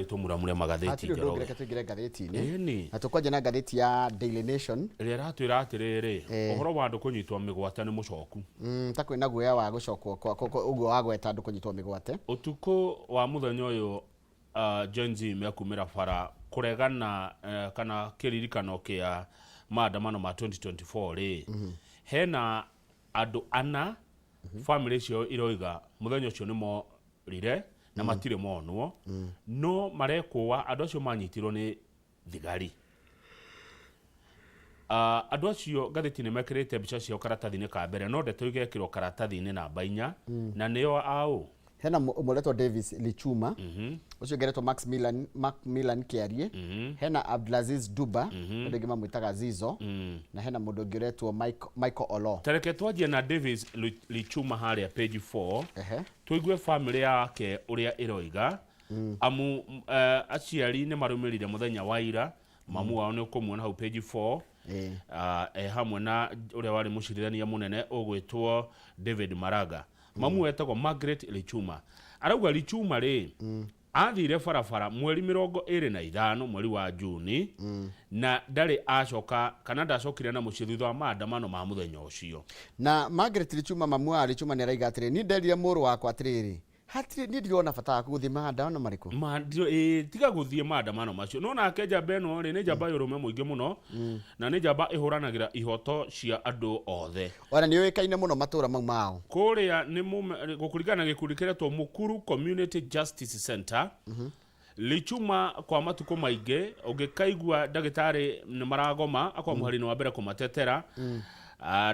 Tũmuramure magathĩti. Hatirĩ ũndũ ũngĩ. Njoroge. Reke tũingĩre ngathĩti-inĩ. Ĩni. Na tũkwanjia na ngathĩti ya Daily Nation. Ĩrĩa ĩratwĩra atĩrĩrĩ, ũhoro wa andũ kũnyitwo mĩgwate nĩ mũcoku. Ta kwĩna guoya wa gũcokwo ũguo wa gweta andũ kũnyitwo mĩgwate. Ũtukũ wa mũthenya ũyũ Gen Z mekumĩra bara kũregana kana kĩririkano kĩa maandamano ma 2024 rĩ, hena andũ ana famĩlĩ ciao iroiga mũthenya ũcio nĩ morire na matirĩ monwo, no marekũa andũ acio manyitirwo nĩ thigari. Andũ acio ngathĩti-inĩ mekĩrĩte mbica ciao karatathi-inĩ ka mbere, no ndeto igekĩrwo karatathi-inĩ namba 4, na nĩo aũ? Hena ũmwe ũretwo Davis Lichuma, ũcio ũngĩ aretwo Maximilian, Macmillan Kĩarie, hena Abdulaziz Duba, andũ aingĩ mamwĩtaga Zizo, na hena mũndũ ũngĩ ũretwo Michael Olo. Ta reke twanjie na Davis Lichuma harĩa page 4, tũigue famĩlĩ yake ũrĩa ĩroiga, amu aciari nĩ marũmĩrĩire mũthenya wa ira, mamu wao nĩ ũkũmuona hau page 4, e hamwe na ũrĩa warĩ mũcirithania mũnene ũgwĩtwo David Maraga. Mamu wetagwo Margaret Lichuma arauga Lichuma rĩ, athire barabara mweri 25 mweri wa Juni, na ndarĩ acoka kana ndacokire na mũciĩ thutha wa maandamano ma mũthenya ũcio. Na Margaret Lichuma, mamu wa Lichuma, nĩ araiga atĩrĩ, niĩ nderire mũrũ wakwa atĩrĩrĩ, hatirĩ, niĩ ndirona bata waku gũthiĩ maandamano marĩkũ. Tiga gũthiĩ maandamano macio. No nake njamba ĩno rĩ, nĩ njamba ya ũrũme mũingĩ mũno, na nĩ njamba ĩhũranagĩra ihoto cia andũ othe. Ona nĩ yũĩkaine mũno matũra mau mao. Kũrĩa nĩ gũkũringana na gĩkundi kĩretwo Mukuru Community Justice Center, Lichuma kwa matukũ maingĩ ũngĩkaigua ndagĩtarĩ nĩ maragoma, akorwo mũhari-inĩ wa mbere kũmatetera.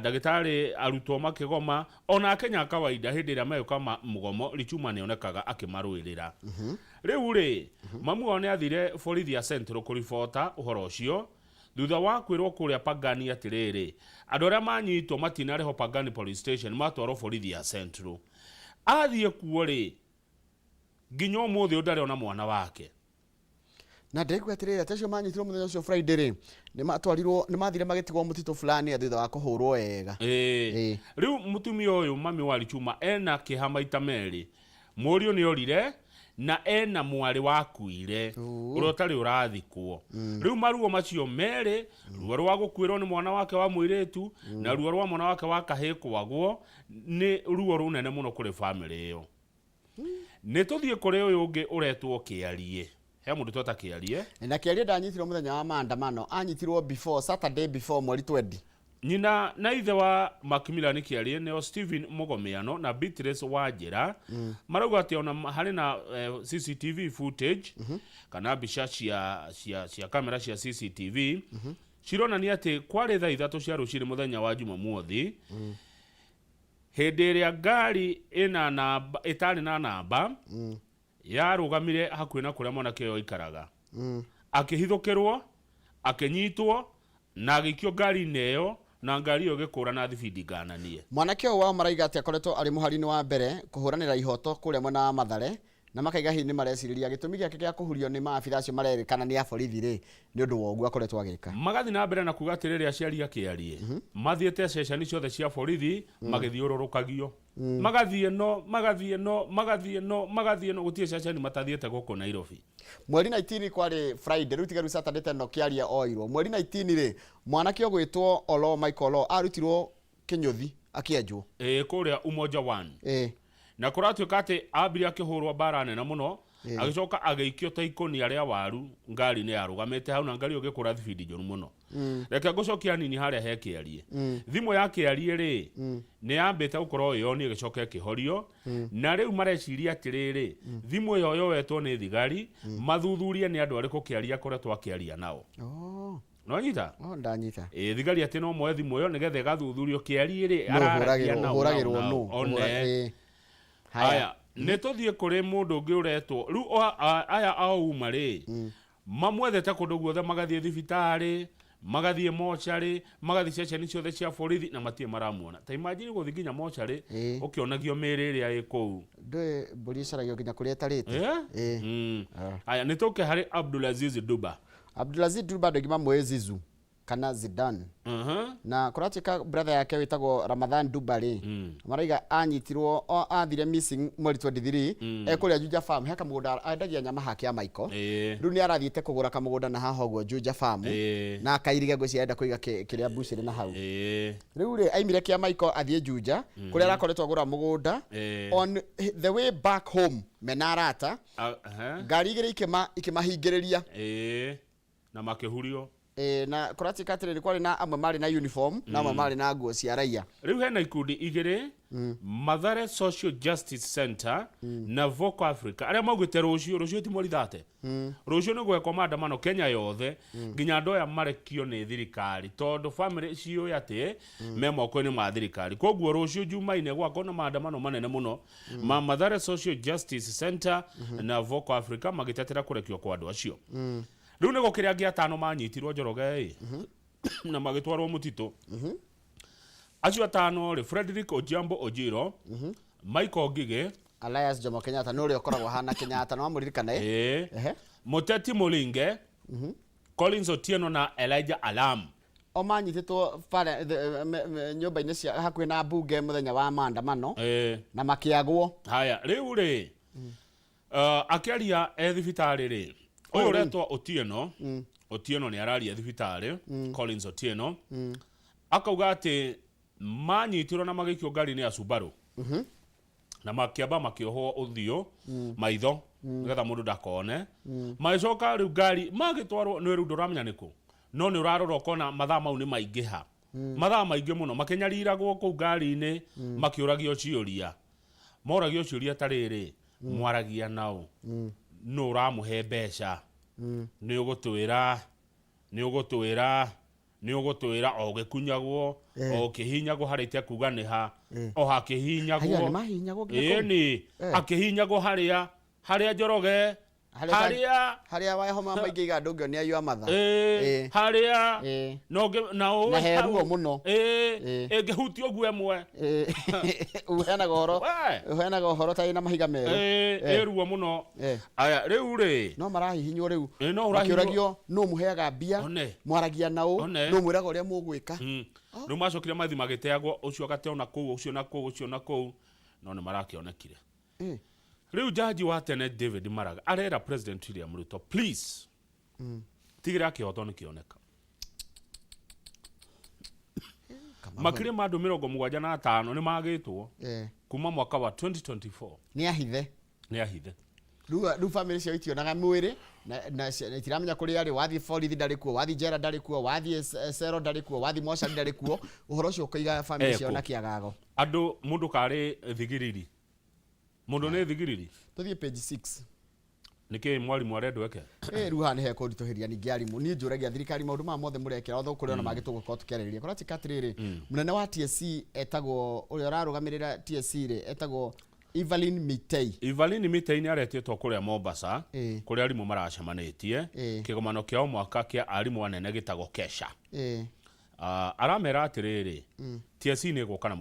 Ndagĩtarĩ arutwo makĩgoma, ona Akenya a kawaida hĩndĩ ĩrĩa megũka mũgomo, Lichuma nĩ onekaga akĩmarũĩrĩra. Rĩu rĩ, mamu wao nĩ athire borithi ya Central kũribota ũhoro ũcio thutha wa kwĩrwo kũrĩa Pangani atĩrĩrĩ, andũ arĩa manyitwo matinarĩhwo Pangani Police Station, matwarwo borithi ya Central. Athiĩ kuo rĩ, nginya ũmũthĩ ũyũ ndarĩ ona mwana wake. Na ndĩraigua atĩrĩrĩ, atĩ acio manyitirwo mũthenya ũcio Friday rĩ, nĩ matwarirwo, nĩ mathire magĩtigwo mũtitũ fulani thutha wa kũhũrwo wega. Ĩĩ. Rĩu mũtumia ũyũ mami wa Lichuma ena kĩeha maita merĩ. Mũriũ nĩ orire na ena mwarĩ wakuire ũrĩa ũtarĩ ũrathikwo. Rĩu maruo macio merĩ, ruo rwa gũkuĩrwo nĩ mwana wake wa mũirĩtu na ruo rwa mwana wake wa kahĩĩ kwagwo, nĩ ruo rũnene mũno kũrĩ bamĩrĩ ĩyo. Nĩ tũthiĩ kũrĩ ũyũ ũngĩ ũretwo Kĩarie. He mũndũ tweta Kĩarie. Na Kĩarie ndanyitirwo mũthenya wa maandamano, anyitirwo before, Saturday before mweri 20. Nyina na ithe wa Macmillan Kĩarie nĩo Stephen Mũgomeano na Beatrice Wanjĩra, marauga atĩ ona harĩ na CCTV footage, kana mbica cia kamera cia CCTV cironania atĩ kwarĩ thaa 3 cia rũcinĩ mũthenya wa Jumamothi, hĩndĩ ĩrĩa ngari ĩna namba ĩtarĩ na namba yarũgamire hakuhĩ na kũrĩa mwanake ũyũ aikaraga, akĩhithũkĩrwo, akĩnyitwo na agĩikio ngari-inĩ ĩyo, na ngari ĩyo ĩgĩkũra na thibindi ngananie. Mwanake ũyũ wao maraiga atĩ akoretwo arĩ mũhari-inĩ wa mbere kũhũranĩra ihoto kũrĩa mwena wa Mathare, na makaiga hihi nĩ marecirĩria gĩtũmi gĩake gĩa kũhurio nĩ maabitha acio marerĩkana nĩ a borithi rĩ, nĩ ũndũ wa ũguo akoretwo agĩka. Magathiĩ na mbere na kuga atĩrĩrĩ, aciari a Kĩarie mathiĩte ceceni ciothe cia borithi magĩthiũrũrũkagio, magathiĩ no, magathiĩ no, magathiĩ no, magathiĩ no, gũtirĩ ceceni matathiĩte gũkũ Nairobi. Mweri 19 kwarĩ Friday, rĩu tiga rĩu Saturday ta ĩno Kĩarie oirwo. Mweri 19 rĩ, mwanake ũgwĩtwo Oloo, Michael Oloo, arutirwo kĩnyũthi akĩenjwo. Ĩĩ, kũrĩa Umoja One. Na kũratuĩka atĩ ambire akĩhũrwo mbara nene mũno, agĩcoka agĩikio ta ikũnia rĩa waru ngari-inĩ yarũgamĩte hau, na ngari ĩyo ĩgĩkũra thibindi njũru mũno. Reke ngũcokie hanini harĩa he Kĩarie. Thimũ ya Kĩarie rĩ, nĩ yambĩte gũkorwo ĩyoni ĩgĩcoka ĩkĩhorio, na rĩu mareciria atĩrĩrĩ, thimũ ĩyo yoetwo nĩ thigari, mathuthurie nĩ andũ arĩkũ Kĩarie akoretwo akĩaria nao. Nonyita? Oh, ndanyita. Ĩ, thigari atĩ no moe thimũ ĩyo nĩgetha ĩgathuthurio Kĩarie rĩ, Nũ araragia ũhũragĩrwo, nao, ũhũragĩrwo nao, nũ? nao. One. Ũhũra- ĩ. Haya. Aya, nĩ tũthiĩ kũrĩ mũndũ ũngĩ ũretwo rĩu aya a uma rĩ, mamwethete kũndũ guothe, magathiĩ thibitarĩ, magathiĩ mocarĩ, magathiĩ ceceni ciothe cia borithi na matirĩ maramuona. Ta imagine gũthiĩ nginya mocarĩ ũkĩonagio mĩĩrĩ ĩrĩa ĩ kũu. Ndũĩ mbũri ĩcaragio nginya kũrĩa ĩtarĩte. Eh? Ĩ. Aya, nĩ tũke harĩ Abdulaziz Duba. Abdulaziz Duba andũ aingĩ mamũĩ Zizu. Kana Zidane. Na kũratuĩka brother yake wĩtagwo Ramadhan Duba rĩ, maraiga anyitirwo athire missing mweri 23 ekũrĩa Juja Farm, he kamũgũnda endagia nyama hake ya Michael. Rĩu nĩ arathiĩte kũgũra kamũgũnda na haha ũguo Juja Farm, na akairige, ngwĩciria arenda kũiga kĩrĩa mbucĩrĩ na hau. Rĩu rĩ, aimire kĩa Michael athiĩ Juja kũrĩa arakoretwo agũra mũgũnda. On the way back home mena arata, ngari igĩrĩ ikĩmahingĩrĩria. Ĩĩ, na makĩhurio. Ĩ, na kũratuĩka atĩrĩrĩ, kwarĩ na amwe marĩ na uniform na amwe marĩ na nguo cia raia. Rĩu hena ikundi igĩrĩ, Mathare Social Justice Center na Vocal Africa, arĩa maugĩte rũciũ, rũciũ ti mweri 30, rũciũ nĩ gwekwo maandamano Kenya yothe nginya andũ aya marekio nĩ thirikari, tondũ family ciũĩ atĩ me moko-inĩ ma thirikari. Koguo rũciũ Jumaine gwakorwo na maandamano manene mũno ma Mathare Social Justice Center na Vocal Africa magĩtetera kũrekio kwa andũ acio. Rĩu nĩ gũkĩrĩ angĩ atano manyitirwo, Njoroge, ĩ na magĩtwarwo mũtitũ. Acio atano rĩ, Frederick Ojiambo Ojiro, Michael Ngige, Alias Jomo Kenyatta, nĩ ũrĩa ũkoragwo hana Kenyatta, nĩ wamũririkana, ĩ? Ĩ Muteti Mulinge, Collins Otieno na Elijah Alam. O manyitĩtwo pale nyũmba-inĩ cia hakuhĩ na mbunge mũthenya wa maandamano na makĩagwo. Haya, rĩu rĩ, akĩaria e thibitarĩ rĩ, ũyũ Oh, rĩu. ũretwo Otieno, Otieno nĩ araria thibitarĩ, Collins Otieno akauga atĩ manyitirwo na magĩikio ngari-inĩ ya Subaru na makĩamba makĩohwo ũthiũ, maitho, nĩgetha mũndũ ndakone. Magĩcoka rĩu ngari magĩtwarwo, nĩ rĩu ndũramenya nĩkũ, no nĩ ũrarora ũkona mathaa mau nĩ maingĩha, mathaa maingĩ mũno makĩnyariragwo kũu ngari-inĩ, makĩũragio ciũria, moragio ciũria ta rĩrĩ: mwaragia nao nũ, ũramũhe mbeca, nĩ ũgũtwĩra, nĩ ũgũtwĩra, nĩ ũgũtwĩra, o ũgĩkunyagwo, o ũkĩhinyagwo harĩa itekuga nĩ ha, o Haya, hakĩhinyagwo. Nĩ mahihinyagwo nginya kũu? Ĩni, akĩhinyagwo harĩa harĩa, Njoroge, harĩa harĩa wahoma maingĩ iga ndũngĩonia yua matha. Ĩĩ, harĩa na na ũĩ Na he hau- ruo mũno. Ĩĩ, ĩngĩhutio ũguo ĩmwe. Ũheanaga ũhoro We. ũheanaga ũhoro ta ĩna mahiga merũ. Ĩĩ, ĩ ruo mũno. Aya, rĩu rĩ, No marahihinywo rĩu, Ĩĩ, no ũrahihinywo. makĩũragio nũ mũheaga mbia, One. mwaragia naũ, One. nũ mwĩraga ũrĩa mũgwĩka. Rĩu macokire mathi magĩteagwo, ũcio agateo na kũu, ũcio na kũu, ũcio na kũu, no nĩ marakĩonekire. Rĩu jaji wa tene David Maraga arera President William Ruto, please tigĩrĩra kĩhoto nĩ kĩoneka. Makĩria ma andũ 75 nĩ magĩtwo kuma mwaka wa 2024. Nĩ ahithe. Nĩ ahithe. Rĩu famĩlĩ ciao itionaga mwĩrĩ na itiramenya kũrĩa arĩ. Wathiĩ borithi ndarĩ kuo, wathiĩ njera ndarĩ kuo, wathiĩ cero ndarĩ kuo, wathiĩ mocarĩ ndarĩ kuo. Ũhoro ũcio ũkaiga famĩlĩ ciao Eko. na kĩagago. Andũ mũndũ karĩ thigiriri, mũndũ nĩ thigiriri. Tũthiĩ page 6. Nĩkĩ mwarimũ arendwo eke? Ĩ, rĩu haha nĩ hekũritũhĩria ningĩ arimũ. Niĩ njũragia thirikari, maũndũ maya mothe mũrekĩra othe kũrĩ ona mangĩ tũgũkorwo tũkĩarĩrĩria, kũratuĩka atĩrĩrĩ, mũnene wa TSC etagwo, ũrĩa ũrarũgamĩrĩra TSC rĩ, etagwo Evelyn Mitei. Evelyn Mitei nĩ aretĩtwo kũrĩa Mombasa, kũrĩa arimũ maracemanĩtie kĩgomano kĩa o mwaka kĩa arimũ anene gĩtagwo Kesha. Aramera atĩrĩrĩ, TSC nĩ ĩgũka na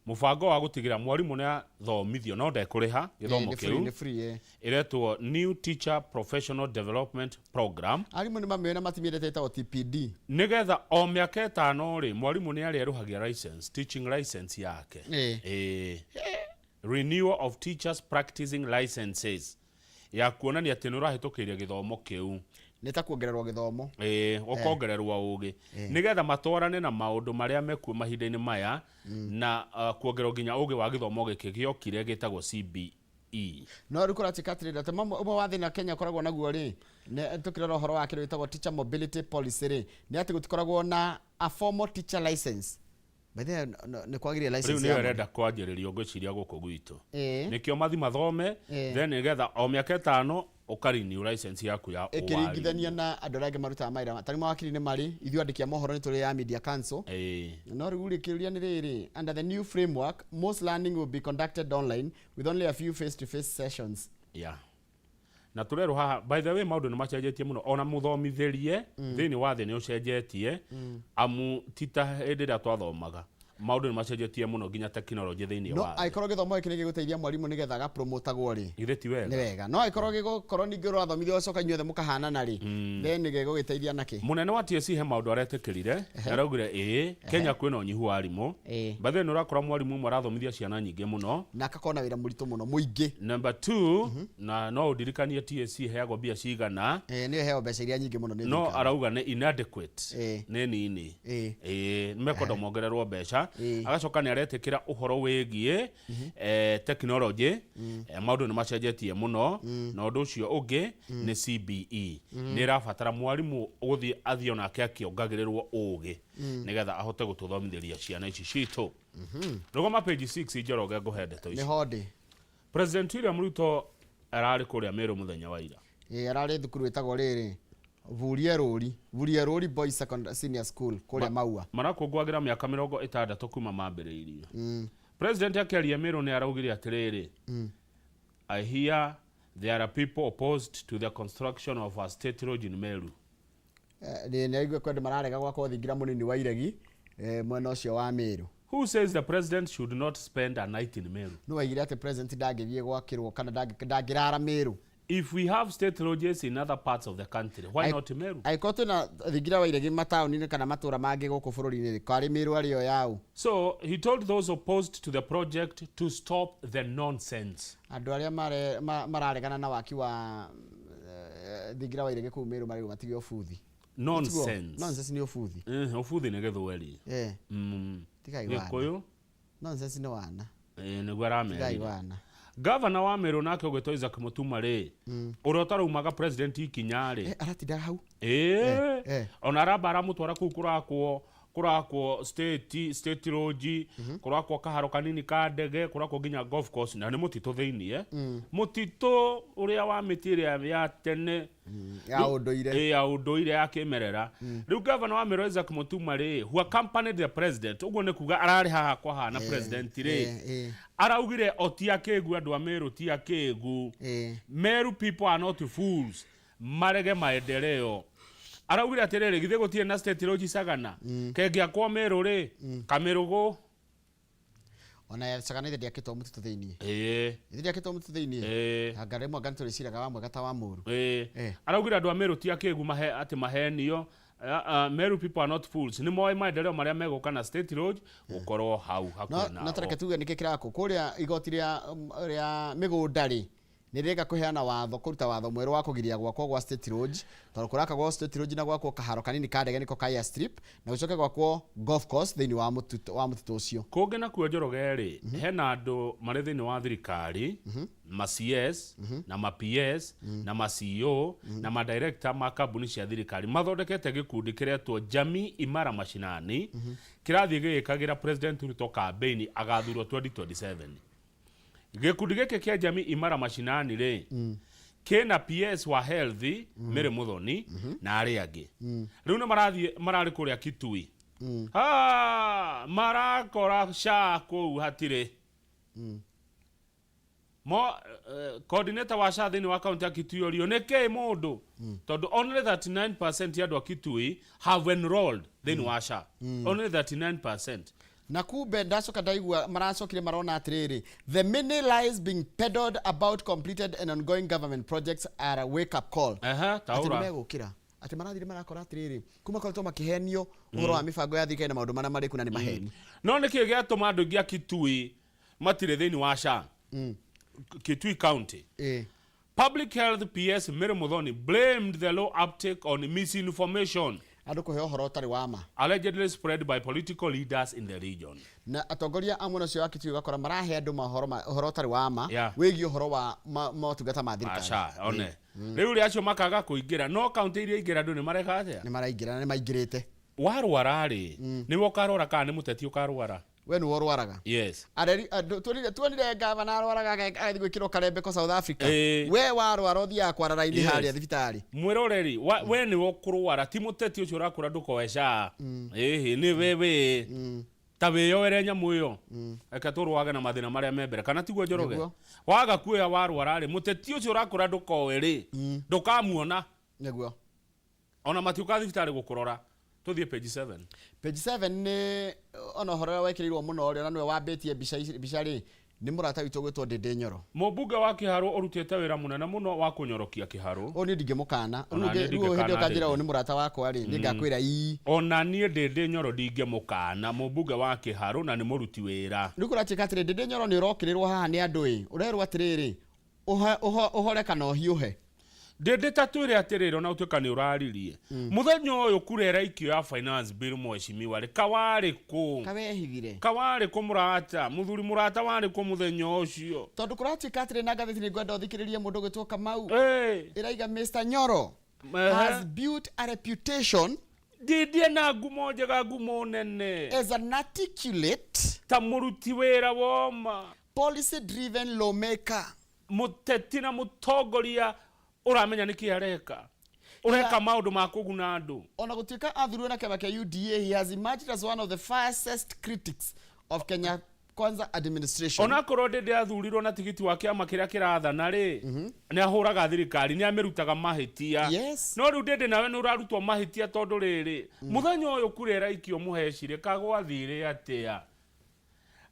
mũbango wa gũtigĩra mwarimũ nĩ athomithio no ndekũrĩha gĩthomo Nĩ free, kĩu. Nĩ free. Ĩretwo New Teacher Professional Development Program. Arimũ nĩ mamĩũĩ na matimiendete, ĩtagwo TPD. Nĩgetha o mĩaka 5 rĩ, mwarimũ nĩ arĩerũhagia license, teaching license yake. Ĩĩ. Renewal of teachers practicing licenses, ya kuonania atĩ nĩ ũrahĩtũkĩire gĩthomo kĩu. Nĩ ta kuongererwo gĩthomo. Ĩĩ, ũkongererwo ũgĩ nĩgetha matwarane na maũndũ marĩa mekuo mahinda-inĩ maya, na kuongererwo nginya ũgĩ wa gĩthomo gĩkĩ gĩokire gĩtagwo CBE. No rĩu kũratuĩka atĩrĩrĩ, atĩ ũmwe wa thĩna Kenya ũkoragwo naguo rĩ, tũkĩrora ũhoro wa kĩndũ gĩtagwo teacher mobility policy rĩ, nĩ atĩ gũtikoragwo na a formal teacher license. By the way, nĩ kwagĩrĩire Rĩu license nĩyo ya ĩrenda kwanjĩrĩrio, ngwĩciria gũkũ gwitũ. Nĩkĩo mathi mathome, then nĩgetha o mĩaka 5 ũka renew license yaku ya Ĩkĩringithania ũwarimũ. Na andũ arĩa angĩ marutaga mawĩra tarĩ mawakiri nĩ marĩ, ithuĩ andĩki a mohoro nĩ tũrĩ ya Media Council. No rĩu rĩ, kĩũria nĩ rĩrĩ, under the new framework most learning will be conducted online with only a few face to face sessions. Yeah. Na tũrerwo haha, by the way, maũndũ nĩ macenjetie mũno, ona mũthomithĩrie thĩinĩ wa thĩ nĩ ũcenjetie, amu ti ta hĩndĩ ĩrĩa twathomaga. Maũndũ nĩ macenjetie mũno, nginya tekinoronjĩ thĩinĩ No wa thĩ. Angĩkorwo gĩthomo gĩkĩ nĩ gĩgũteithia mwarimũ nĩgetha agapromotagwo rĩ, Githĩ ti nĩ wega? wega. No angĩkorwo gĩgũkorwo ningĩ ũrathomithia ũcoka inyuothe mũkahanana rĩ, then gĩgũgĩteithia nakĩ? Mũnene wa TSC he maũndũ aretĩkĩrire na araugire ĩĩ, Kenya kwĩna ũnyihu wa arimũ. By the way, nĩ ũrakora mwarimũ ũmwe arathomithia ciana nyingĩ mũno. Na akakorwo na wĩra mũritũ mũno mũingĩ. Number two, na no ũndirikanie TSC ĩheagwo mbia cigana? Nĩyo ĩheagwo mbeca iria nyingĩ mũno nĩ No thirikari. arauga nĩ inadequate, nĩ nini. Ĩĩ, nĩ mekwenda mongererwo mbeca. Agacoka nĩ aretĩkĩra ũhoro wĩgiĩ tekinoronjĩ, maũndũ nĩ macenjetie mũno, na ũndũ ũcio ũngĩ nĩ CBE nĩ ĩrabatara mwarimũ gũthiĩ athiĩ onake akĩongagĩrĩrwo ũgĩ nĩgetha ahote gũtũthomithĩria ciana ici citũ. Rũgama page 6, Njoroge, ngũhe ndeto ici. Nĩ hondĩ. President William Ruto ararĩ kũrĩa Meru mũthenya wa ira. Ĩĩ, ararĩ thukuru ĩtagwo rĩrĩ Vurie Rũri, Vurie Rũri Boys Secondary Senior School kũrĩa Maua. Marakũngũagĩra mĩaka 60 kuma mambĩrĩirio. President akĩaria Meru nĩ araugire atĩrĩrĩ, "I hear there are people opposed to the construction of a state lodge in Meru." Nĩ aigua kwĩ andũ mararega gwakwo thingira mũnini wa iregi mwena ũcio wa Meru. Who says the president should not spend a night in Meru? Nĩ waigire atĩ president ndangĩthiĩ gwakĩrwo kana ndangĩrara Meru? If we have state lodges in other parts of the country, why not Meru? Angĩkorwo twĩna thingira wa iregi mataũni-inĩ kana matũra mangĩ gũkũ bũrũri-inĩ rĩ, karĩ Meru arĩ o yaũ? So he told those opposed to the project to stop the nonsense. Andũ arĩa mararegana na waki wa thingira wa iregi kũu Meru marĩrwo matige ũbuthi. Nonsense. Nonsense nĩ ũbuthi. Ũbuthi nĩ gĩthweri. Tigai wana. Gĩkũyũ. Nonsense nĩ wana. Nĩguo Tigai aramerire. wana. Gavana wa Meru nake ũgwĩtwo Isaac Mutuma rĩ, ũrĩa ũtaraumaga president ikinya rĩ, Aratindaga hau. Ĩĩ. Ona aramba aramũtwara kũu kũrakwo state lodge, kũrakwo kaharo kanini ka ndege, kũrakwo nginya golf course, na nĩ mũtitũ thĩiniĩ, mũtitũ ũrĩa wa mĩtĩ ĩrĩa ya tene ya ũndũire. Ĩ, ya ũndũire ya kĩmerera. Rĩu gavana wa Meru Isaac Mutuma rĩ, who accompanied the president, ũguo nĩ kuga ararĩ haha kwa haha na president rĩ, araugire o ti akĩgu, andũ a Meru ti akĩgu. Meru people are not fools, marege maendeleo. Araugire atĩrĩrĩ, githĩ gũtirĩ na state lodge Sagana kengĩakwo Meru rĩ, Kamĩrũgũ? Ona Sagana ithe ndĩakĩtwo mũtitũ thĩiniĩ? Ithe ndĩakĩtwo mũtitũ thĩiniĩ? Anga rĩmwe anga nĩtũrĩciraga wa mwega ta wa mũru. Araugire andũ a Meru ti akĩgu, mahe atĩ mahenio. Meru people are not fools, nĩ moĩ maendeleo marĩa megũka na state lodge gũkorwo hau No hakuhĩ no nao. Tareke tuge nĩkĩ kĩrakwo kũrĩa igoti rĩa mĩgũnda rĩ, nĩ rĩreka kũheana watho, kũruta watho mwerũ wa kũgiria gwakwo gwa state lodge, tondũ kũrakagwo state lodge na gwakwo kaharo kanini ka ndege nĩko ka airstrip, na gũcoke gwakwo golf course thĩinĩ wa mũtitũ ũcio. Kũngĩ nakuo, Njoroge rĩ, hena andũ marĩ thĩinĩ wa thirikari, ma CS na ma PS na ma CEO na ma director ma kambuni cia thirikari, mathondekete gĩkundi kĩretwo Jamii Imara Mashinani, kĩrathiĩ gĩgĩkagĩra President Ruto campaign agathurwo 2027. Gĩkundi gĩkĩ kĩa Jamii Imara Mashinani rĩ, kĩna PS wa health Mary Muthoni na arĩa angĩ. Rĩu nĩ marathiĩ, mararĩ kũrĩa Kitui. Ah, marakora SHA kũu hatirĩ mo. Coordinator wa SHA thĩinĩ wa kaunti ya Kitui orio nĩ kĩ mũndũ, tondũ only 39% ya andũ a Kitui have enrolled thĩinĩ wa SHA, only 39%. Na kumbe ndacoka ndaigua maracokire marona atĩrĩrĩ, the many lies being peddled about completed and ongoing government projects are a wake up call. Atĩ Taũra. Nĩmegũkĩra atĩ marathire marakora atĩrĩrĩ, kuma koretwo makĩhenio ũhoro wa mĩbango ya thirikari na maũndũ marĩa marĩ kuna nĩ maheni. No nĩ kĩ gĩatũma andũ aingĩ a Kitui matirĩ thĩinĩ wa SHA Kitui County? Public Health PS Mary Muthoni blamed the low uptake on misinformation andũ kũheo ũhoro ũtarĩ wa ma allegedly spread by political leaders in the region. Na atongoria a mwena ũcio wa Kitui ũgakora marahe andũ mohoro ũhoro ũtarĩ wa ma wĩgiĩ ũhoro wa motungata ma thirikari. Aca one rĩu rĩ, acio makaga kũingĩra, no kaunti iria ingĩ andũ nĩ mareka atĩa? Nĩ maraingĩra na nĩ maingĩrĩte. Warwara rĩ, nĩwe ũkarwara kana nĩ mũteti ũkarwara? We nĩwe ũrwaraga. Areri andũ tuonire gavana arwaraga agathiĩ gwĩkĩrwo karembeko South Africa. We warwara ũthiaga kwara raini harĩa thibitarĩ. Mwĩroreri we nĩwe ũkũrwara, ti mũteti ũcio ũrakũra ndũkoe SHA. Ĩhĩ, nĩ wewe ta wĩyoere nyamũ ĩyo, reke tũrwage na mathĩna marĩa me mbere, kana tiguo, Njoroge? Nĩguo. Waga kuoya warwara rĩ, mũteti ũcio ũrakũra ndũkoe rĩ, ndũkamuona. Nĩguo. Ona matiũka thibitarĩ gũkũrora. Tũthiĩ page 7. Page 7 nĩ ona ũhoro ũrĩa wekĩrĩirwo mũno rĩ, ona nĩwe wambĩtie mbica mbica rĩ, nĩ mũrata witũ ũgwĩtwo Ndĩndĩ Nyoro. Mũmbunge wa Kĩharũ ũrutĩte wĩra mũnene mũno wa kũnyorokia Kĩharũ. Ũyũ niĩ ndingĩmũkana. Ona Rĩu niĩ rĩu hĩndĩ ĩyo ndingĩkana ũkanjĩra Ndĩndĩ. ũyũ nĩ mũrata wakwa rĩ, niĩ ngakwĩra ii. Ona niĩ Ndĩndĩ Nyoro ndingĩmũkana, mũmbunge wa Kĩharũ na nĩ mũruti wĩra. Rĩu kũratuĩka atĩrĩ, Ndĩndĩ Nyoro nĩ ũrokĩrĩrwo haha nĩ andũ ĩ, ũrerwo atĩrĩrĩ, ũhore kana ũhiũhe. Ndĩndĩ ta twĩre atĩrĩrĩ, ona ũtuĩka nĩ ũraririe mũthenya ũyũ kura ĩraikio ya finance bill, mheshimiwa rĩ, kawarĩ kũ? Kawehithire. Kawarĩ kũ mũrata, mũthuri mũrata, warĩ kũ mũthenya ũcio? Tondũ kũratuĩka atĩrĩ, na ngathĩti nĩ ngwenda ũthikĩrĩrie mũndũ ũgwĩtwo Kamau. Ĩ, Ĩraiga Mr. Nyoro has built a reputation Ndĩndĩ ena ngumo njega, ngumo nene as an articulate ta mũruti wĩra woma policy driven lawmaker. Mũteti na mũtongoria ũramenya nĩkĩ areka, ũreka maũndũ ma kũguna andũ. Ona gũtuĩka athurirwo na kĩama kĩa UDA, he has emerged as one of the fiercest critics of Kenya Kwanza administration. Onakorwo Ndĩndĩ athurirwo na tigiti wa kĩama kĩrĩa kĩrathana rĩ, nĩ ahũraga thirikari, nĩ amĩrutaga mahĩtia. No rĩu Ndĩndĩ nawe nĩ ũrarutwo mahĩtia, tondũ rĩrĩ, mũthenya ũyũ kura ĩraikio mũhecire kagwathire atĩa?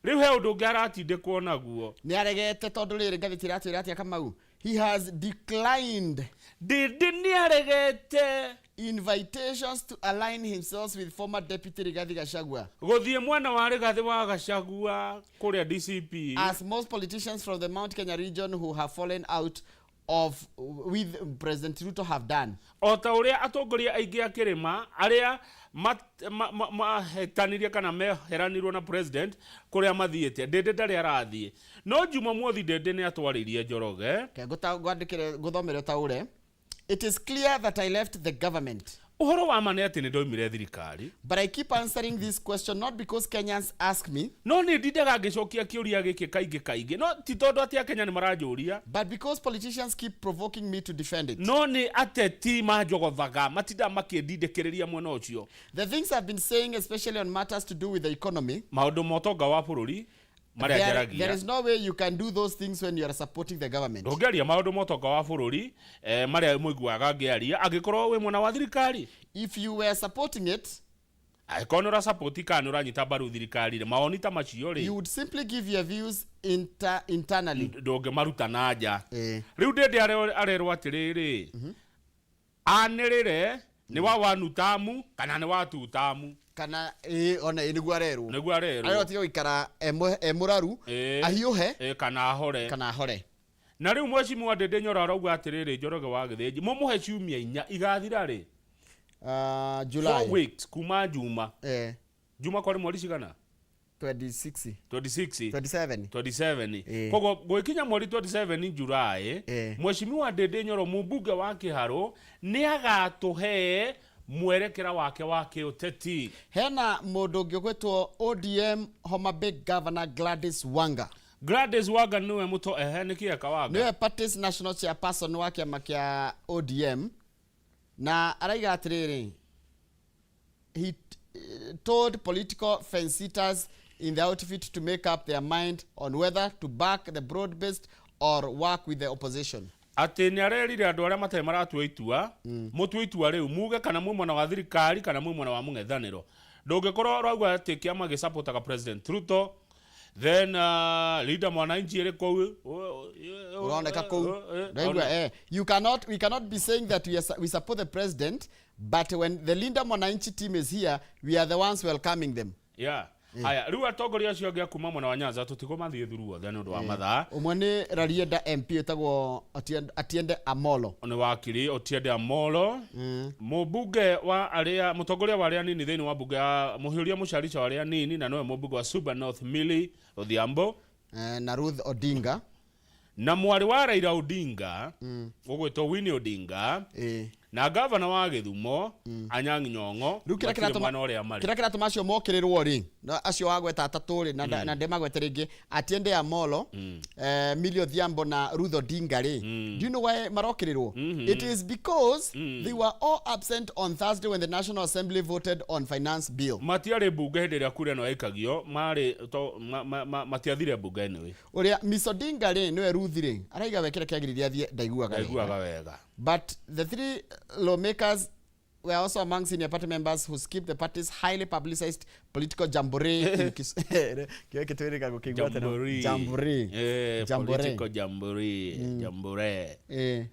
Rĩu he ũndũ ũngĩ aratindĩkwo naguo. Nĩ aregete, tondũ rĩrĩ, ngathĩti ĩratwĩra atĩa, Kamau? He has declined Ndĩndĩ nĩ aregete invitations to align himself with former deputy Rigathi Gachagua, gũthiĩ mwena wa Rĩgathĩ wa Gachagua kũrĩa DCP, as most politicians from the Mount Kenya region who have fallen out of with President Ruto have done. O ta ũrĩa atongoria aingĩ a kĩrĩma arĩa mahetanirie kana meheranirwo na president kũrĩa mathiĩte, Ndĩndĩ ndarĩ arathiĩ. No Jumamothi Ndĩndĩ nĩ atwarĩirie Njoroge. Okay, ngwandĩkĩre ngũthomere ũtaũre. It is clear that I left the government. Ũhoro wa ma nĩ atĩ nĩ ndoimire thirikari. But I keep answering this question not because Kenyans ask me, No nĩ ndindaga ngĩcokia kĩũria gĩkĩ kaingĩ kaingĩ, no ti tondũ atĩ Akenya nĩ maranjũria, but because politicians keep provoking me to defend it. No nĩ ateti manjogothaga, matindaga makĩndindĩkĩrĩria mwena ũcio. The things I've been saying, especially on matters to do with the economy, Maũndũ ma ũtonga wa bũrũri marĩa there njaragia, is no way you can do those things when you are supporting the government. Ndũngĩaria maũndũ ma ũtonga wa bũrũri marĩa mũiguaga ngĩaria angĩkorwo wĩ mwena wa thirikari. If you were supporting it, Angĩkorwo nĩ ũrasapoti kana nĩ ũranyita mbaru thirikari rĩ, mawoni ta macio rĩ, you would simply give your views internally. Ndũngĩmaruta na nja. Rĩu Ndĩndĩ arerwo atĩrĩrĩ, anĩrĩre nĩ wa wanu tamu kana nĩ wa tu tamu. Kana ĩ ona ĩ nĩguo arerwo. Nĩguo arerwo arerwo. Atige gũikara e mũraru, ahiũhe kana ahore. Kana ahore. Na rĩu mheshimiwa Ndĩndĩ Nyoro arauga atĩrĩrĩ, Njoroge wa Gĩthĩnji mũmũhe ciumia 4, igathira rĩ? 4 July. weeks kuma Juma. Juma kwarĩ mweri cigana? 26. 26. 27. 27. Koguo gwĩkinya mweri 27 July, mheshimiwa Ndĩndĩ Nyoro, mũmbunge wa Kĩharũ, nĩ agatũhe mwerekera wake wa kĩũteti. Hena mũndũ ũngĩ ũgwĩtwo ODM Homa Bay Governor Gladys Wanga. Gladys Wanga nĩwe mũto ehe nĩkĩ eka Wanga? Nĩwe party's national chairperson wa kĩama kĩa ODM, na araiga atĩrĩrĩ, he told political fence-sitters in the outfit to make up their mind on whether to back the broad-based or work with the opposition. Atĩ nĩ arerire andũ arĩa matarĩ maratua itua, mũtue itua rĩu, muge kana mwĩ mwena wa thirikari kana mwĩ mwena wa mũng'ethanĩro. Ndũngĩkorwo ũrauga atĩ kĩama gĩsupportaga President Ruto, then Linda Mwananchi ĩrĩ kũu. Uroneka kũu. Ndaigua, you cannot we cannot be saying that we support the president, but when the Linda Mwananchi team is here, we are the ones welcoming them. Yeah. Aya, rĩu atongoria acio angĩ a kuma mwena wa Nyanza tũtigwo mathiĩ thuru othe nĩ ũndũ wa mathaa. Ũmwe nĩ Rarieda MP wĩtagwo Atiende Amolo. Nĩ wakiri Otiende Amolo, mũmbunge wa arĩa, mũtongoria wa arĩa nini thĩinĩ wa mbunge ya mũhiũria mũcarica wa arĩa nini, na nĩwe mũmbunge wa Suba North Millie Odhiambo. Na Ruth Odinga. Na mwarĩ wa Raila Odinga ũgwĩtwo Winnie Odinga, na gavana wa Gĩthumo Anyang' Nyong'o. Rĩu kĩrĩa matirĩ kĩratũma mwena ũrĩa marĩ. Kĩrĩa kĩratũma acio mokĩrĩrwo rĩ, na acio wagweta atatũ rĩ, na ndemagwete rĩngĩ, Atiende Amolo, Millie Odhiambo na Ruth Odinga rĩ, do you know why marokĩrĩrwo? It is because they were all absent on Thursday when the National Assembly voted on finance bill. Matiarĩ mbunge hĩndĩ ĩrĩa kura ĩno yaikagio, marĩ to matiathire mbunge anyway. Ũrĩa Miss Odinga rĩ, nĩwe Ruth rĩ, araiga we kĩrĩa kĩagĩrĩire athiĩ ndaiguaga wega. Ndaiguaga wega. But the three lawmakers Were also among senior party members who skipped the party's highly publicized political jamboree in Kis kĩo gĩtwĩrĩga gũkĩigua atĩ no- Jamboree. Jamboree. Jamboree. Political jamboree. Jamboree.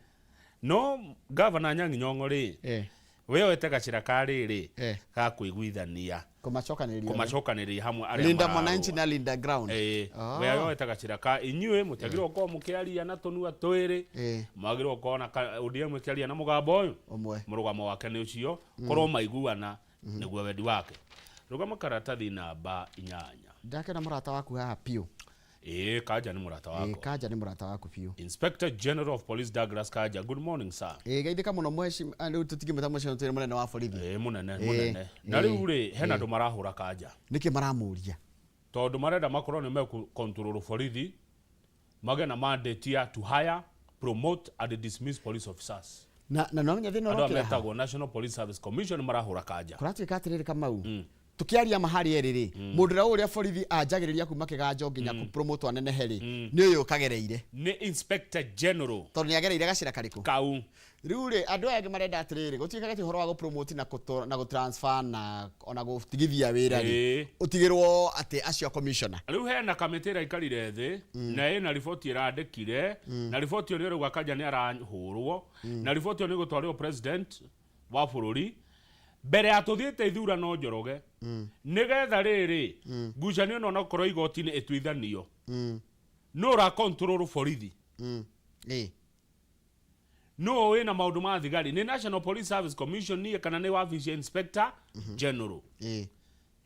No gavana Anyang'i Nyong'o rĩ, we oete gacĩra ka rĩrĩ ga kũiguithania, kũmacokanĩrĩria, kũmacokanĩrĩria hamwe arĩa Linda mararũa. Mwananchi na Linda Ground. We oete gacĩra ka inyuĩ mũtiagĩrĩirwo gũkorwo mũkĩaria na tũnua twĩrĩ, mwagĩrĩirwo gũkorwo na ODM ĩkĩaria na mũgambo ũyũ ũmwe. Mũrũgamo wake nĩ ũcio, korwo maiguana nĩguo wendi wake. Rũgama karatathi namba 8. Ndakena mũrata waku haha piũ. Ĩĩ, Kanja nĩ mũrata wakwa. Kanja nĩ mũrata waku biũ. Inspector General of Police Douglas Kanja, good morning, sir. Ĩĩ, geithĩka mũno mheshimiwa. Rĩu tũtingĩmwĩta mheshimiwa, twĩre mũnene wa borithi. Ĩĩ, mũnene, mũnene. Na rĩu rĩ, hena andũ marahũra Kanja. Nĩkĩ maramũria? Tondũ marenda makorwo nĩ mekũ control borithi, magĩe na mandate ya to hire, promote and dismiss police officers. Na no menya thĩna Andũ aya ũrokĩra haha. metagwo National Police Service Commission marahũra Kanja. Kũratuĩka atĩrĩrĩ, Kamau, tukiaria mahari erĩ rĩ, mũndũ ũrĩa ũrĩa borithi anjagĩrĩria kuma kĩganjo nginya kũpromote anenehe rĩ, nĩ ũyũ ũkagereire. Nĩ Inspector General. Tondũ nĩ agereire gacĩra karĩkũ? Kau. Rĩu rĩ, andũ aya angĩ marenda atĩrĩrĩ, gũtuĩkaga ti ũhoro wa gũpromote na gũtransfer na ona gũtigithia wĩra rĩ, ũtigĩrwo atĩ acio commissioner. Rĩu hena kamĩtĩ ĩraikarire thĩ na ĩna riboti ĩrandĩkire, na riboti ĩyo nĩ ĩrauga Kanja nĩ arahũrwo, na riboti ĩyo nĩ ĩgũtwarĩrwo president wa bũrũri mbere ya tũthiĩte ithurano, Njoroge, nĩgetha rĩrĩ ngucanio ĩno onakorwo igoti-inĩ ĩtuithanio nũ ũra control borithi. Nũ wĩna maũndũ ma thigari, nĩ National Police Service Commission niĩ kana nĩ wabici ya Inspector General?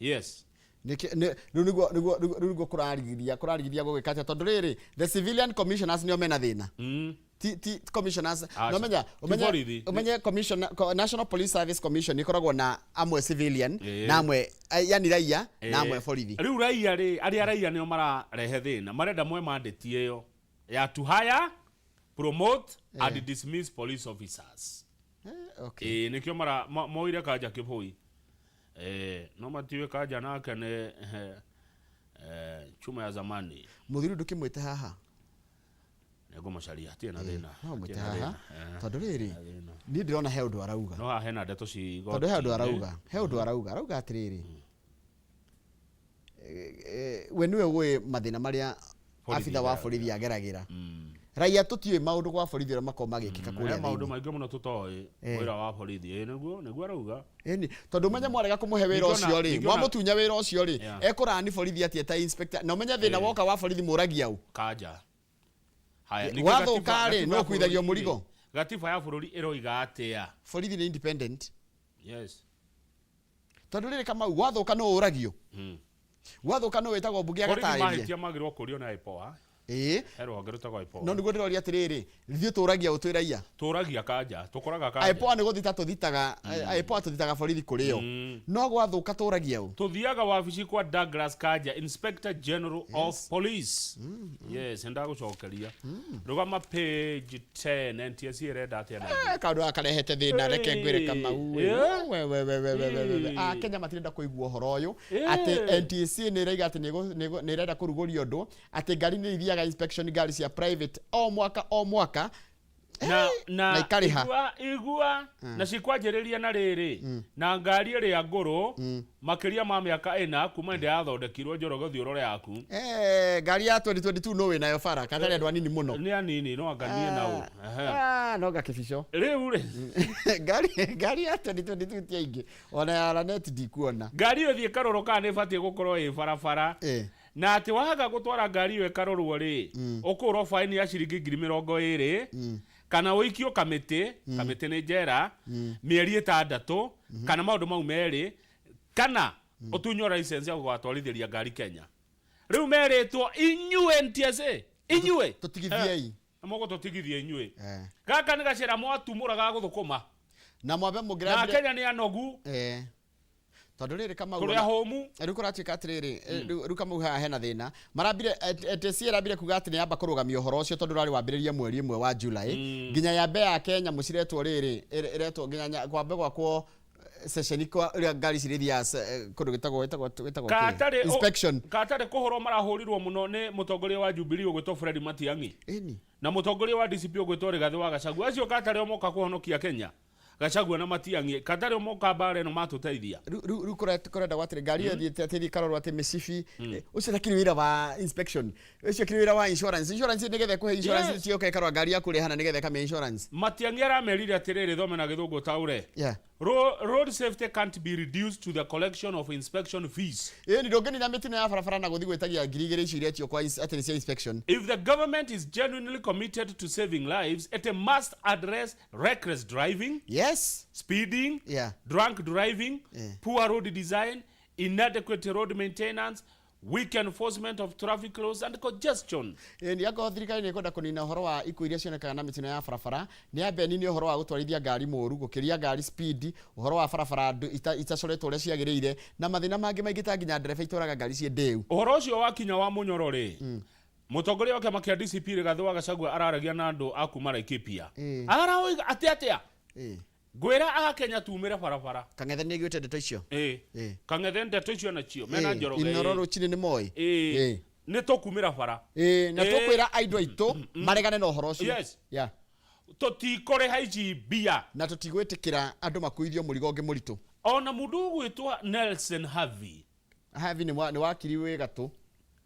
Yes. Rĩu nĩguo kũrarigithia gũgĩka atĩa, tondũ rĩrĩ, the civilian commissioners nĩo mena thĩna, ti commissioners. Aca. No menya Ti ũmenye borithi. Ũmenye commission National Police Service Commission ikoragwo na amwe civilian na amwe yani raia na amwe borithi. Rĩu raia rĩ, arĩa raia nĩo mararehe thĩna, marenda mwe mandate ĩyo ya to hire, promote and dismiss police officers. Okay. Ĩĩ, nĩkĩo mara moire Kanja kĩbũi. No matiũĩ Kanja nake nĩ chuma ya zamani. Mũthuri ndũkĩmwĩte haha. Nĩngũmũcaria, hatirĩ na thĩna. No mwĩte Hatirĩ na haha, thĩna. Tondũ rĩrĩ, Thĩna. niĩ ndĩrona he ũndũ arauga. No haha hena ndeto ci Tondũ he ũndũ igoti-inĩ. arauga, he ũndũ arauga atĩrĩrĩ, we nĩwe ũĩ mathĩna marĩa Borithi abitha wa igeragĩra. borithi ageragĩra. Raia tũtiũĩ maũndũ gwa borithi ũrĩa makoragwo magĩkĩka He kũrĩa maũndũ thĩinĩ. maingĩ mũno tũtoĩ wĩra wa borithi. Ĩĩ, nĩguo arauga. Ĩni, tondũ ũmenye mwarega kũmũhe wĩra ũcio rĩ, mwamũtunya wĩra ũcio rĩ, ekũrani borithi atĩ eta inspector, na ũmenye thĩna woka wa borithi mũragia ũ? Kanja. Haya, ningĩ Wathũka rĩ, gatiba no ya ũkuithagio bũrũri mũrigo. rĩ, gatiba ya bũrũri ĩroiga atĩa? Borithi nĩ independent. Yes. Tondũ rĩrĩ, Kamau, gwathũka no ũragio, gwathuka no wĩtagwo mbunge Borithi agatarĩria. mahĩtia magĩrĩirwo kũrio na IPOA. He rũhonge rwĩtagwo IPOA. No nĩguo ndĩroria atĩrĩrĩ, ithuĩ tũragia ũ twĩ raia? Tũragia Kanja, tũkoraga Kanja. IPOA nĩ gũthita tũthitaga, IPOA tũthitaga borithi kũrĩ o, no gwathuka tũragia ũ? Tuthiaga wabici kwa Douglas Kanja, Inspector General of Police. Yes, ndagũcokeria. Rũgama page 10, NTSA ĩrenda atĩa na Kaũndũ gaka karehete thĩna, reke ngwĩre, Kamau. We we we we we we we we. A Kenya matirenda kũigua ũhoro ũyũ atĩ NTSA nĩ ĩraiga atĩ nĩ ĩrenda kũrugũria ũndũ atĩ ngari nĩ ithiaga inspection, ngari cia private, o mwaka o mwaka. Na na ikarĩha. Igua igua na cikwanjĩrĩria na rĩrĩ na ngari ĩrĩa ngũrũ makĩria ma mĩaka 4 kuma hĩndĩ yathondekirwo. Njoroge, ũthiĩ ũrore yaku. Ngari ya 2022 no wĩnayo bara kana nĩ andũ anini mũno? Nĩ anini, no anganie nau. Ehe. Ah, no gakĩbico. Rĩu rĩ, Ngari ya 2022 ti aingĩ, ona ya Lanet ndikuona. Ngari ĩyo thiĩ ĩkarorwo kana nĩ ĩbatiĩ gũkorwo ĩ barabara, na atĩ waga gũtwara ngari ĩyo ĩkarorwo rĩ, ũkũrwo baini ya ciringi 20,000 kana ũikio kamĩtĩ. Kamĩtĩ nĩ njera mĩeri 6, kana maũndũ mau merĩ, kana ũtunywo license ya gũgatwarithĩria ngari Kenya. Rĩu merĩtwo inyuĩ NTSA, inyuĩ Tũtigithiei. Mũgũtũtigithia inyuĩ. Gaka nĩ gacĩra mwatumũra ga gũthũkũma. Na mwambe Na mũngĩrambire. Kenya nĩ anogu. Tondũ rĩrĩ, Kamau, tũrĩ ahũmu. Rĩu kũratuĩka atĩrĩrĩ, rĩu Kamau, haha hena thĩna. Marambire NTSA ĩrambire kuga atĩ nĩ yamba kũrũgamia ũhoro ũcio tondũ ũrarĩ wambĩrĩrie mweri 1 wa July, nginya yambe yake nyamũ ciretwo rĩrĩ ĩretwo nginya kwambe gwakwo ceceni kwa ũrĩa ngari cirĩthiaga kũndũ gĩtagwo kĩ? Katarĩ Inspection. Katarĩ kũhũrwo marahũrirwo mũno nĩ mũtongoria wa Jubilee ũgwĩtwo Fred Matiang'i Ĩni. Na mũtongoria wa DCP ũgwĩtwo Rigathĩ wa Gachagua. Acio katarĩ o moka kũhonokia Kenya. Gachagua na Matiang'i katarĩ moka mbara ĩno matũteithia. Rĩu kũrenda atĩrĩ ngari ĩyo ĩthiĩte atĩ ĩthiĩ ĩkarorwo atĩ mĩcibi ũcio takĩrĩ wĩra wa inspection, ũcio kĩrĩ wĩra wa insurance. Insurance nĩgetha ĩkũhe insurance. Cioka ĩkarora ngari yaku ũrĩa ĩhana nĩgetha ĩkamĩhe insurance. Matiang'i aramerire atĩrĩrĩ, thome na gĩthũngũ taũre. Road safety can't be reduced to the collection of inspection fees. Ĩĩ, nĩ ndũngĩnina mĩtino ya barabara na gũthiĩ gwĩtagia 2000 icio iretio kwa atĩ nĩ cia inspection. If the government is genuinely committed to saving lives, it must address reckless driving, speeding, drunk driving, poor road design, inadequate road maintenance, weak enforcement of traffic laws and congestion. Ĩĩ, nĩ akorwo thirikari nĩ ĩkwenda kũnina ũhoro wa ikuũ iria cionekaga na mĩtino ya barabara, nĩ yambe nini ũhoro wa gũtwarithia ngari mũru, gũkĩria ngari speed, ũhoro wa barabara itacoretwo ũrĩa ciagĩrĩire, na mathĩna mangĩ maingĩ ta nginya ndereba itwaraga ngari ciĩ ndĩu. Ũhoro ũcio wakinya wa mũnyoro rĩ, mũtongoria wa kĩama kĩa DCP Rigathĩ wa Gachagua araragia na andũ a kuma Laikipia. Araoiga atĩ atĩa? Ngwĩra akenya tumĩre barabara. Kang'ethe nĩ aiguĩte ndeto icio. Kang'ethe ndeto icio nacio mena Njoroge. Inoro rũcinĩ nĩ moĩ. Nĩ tũkumĩra bara. Ĩĩ, na tũkwĩra andũ aitũ maregane na ũhoro ũcio. Tũtikũrĩha ici mbia. Na tũtigwĩtĩkĩra andũ makuithio mũrigo ũngĩ mũritũ. Ona mũndũ ũgwĩtwo Nelson Havi. Havi nĩ wakiri wĩ gatũ.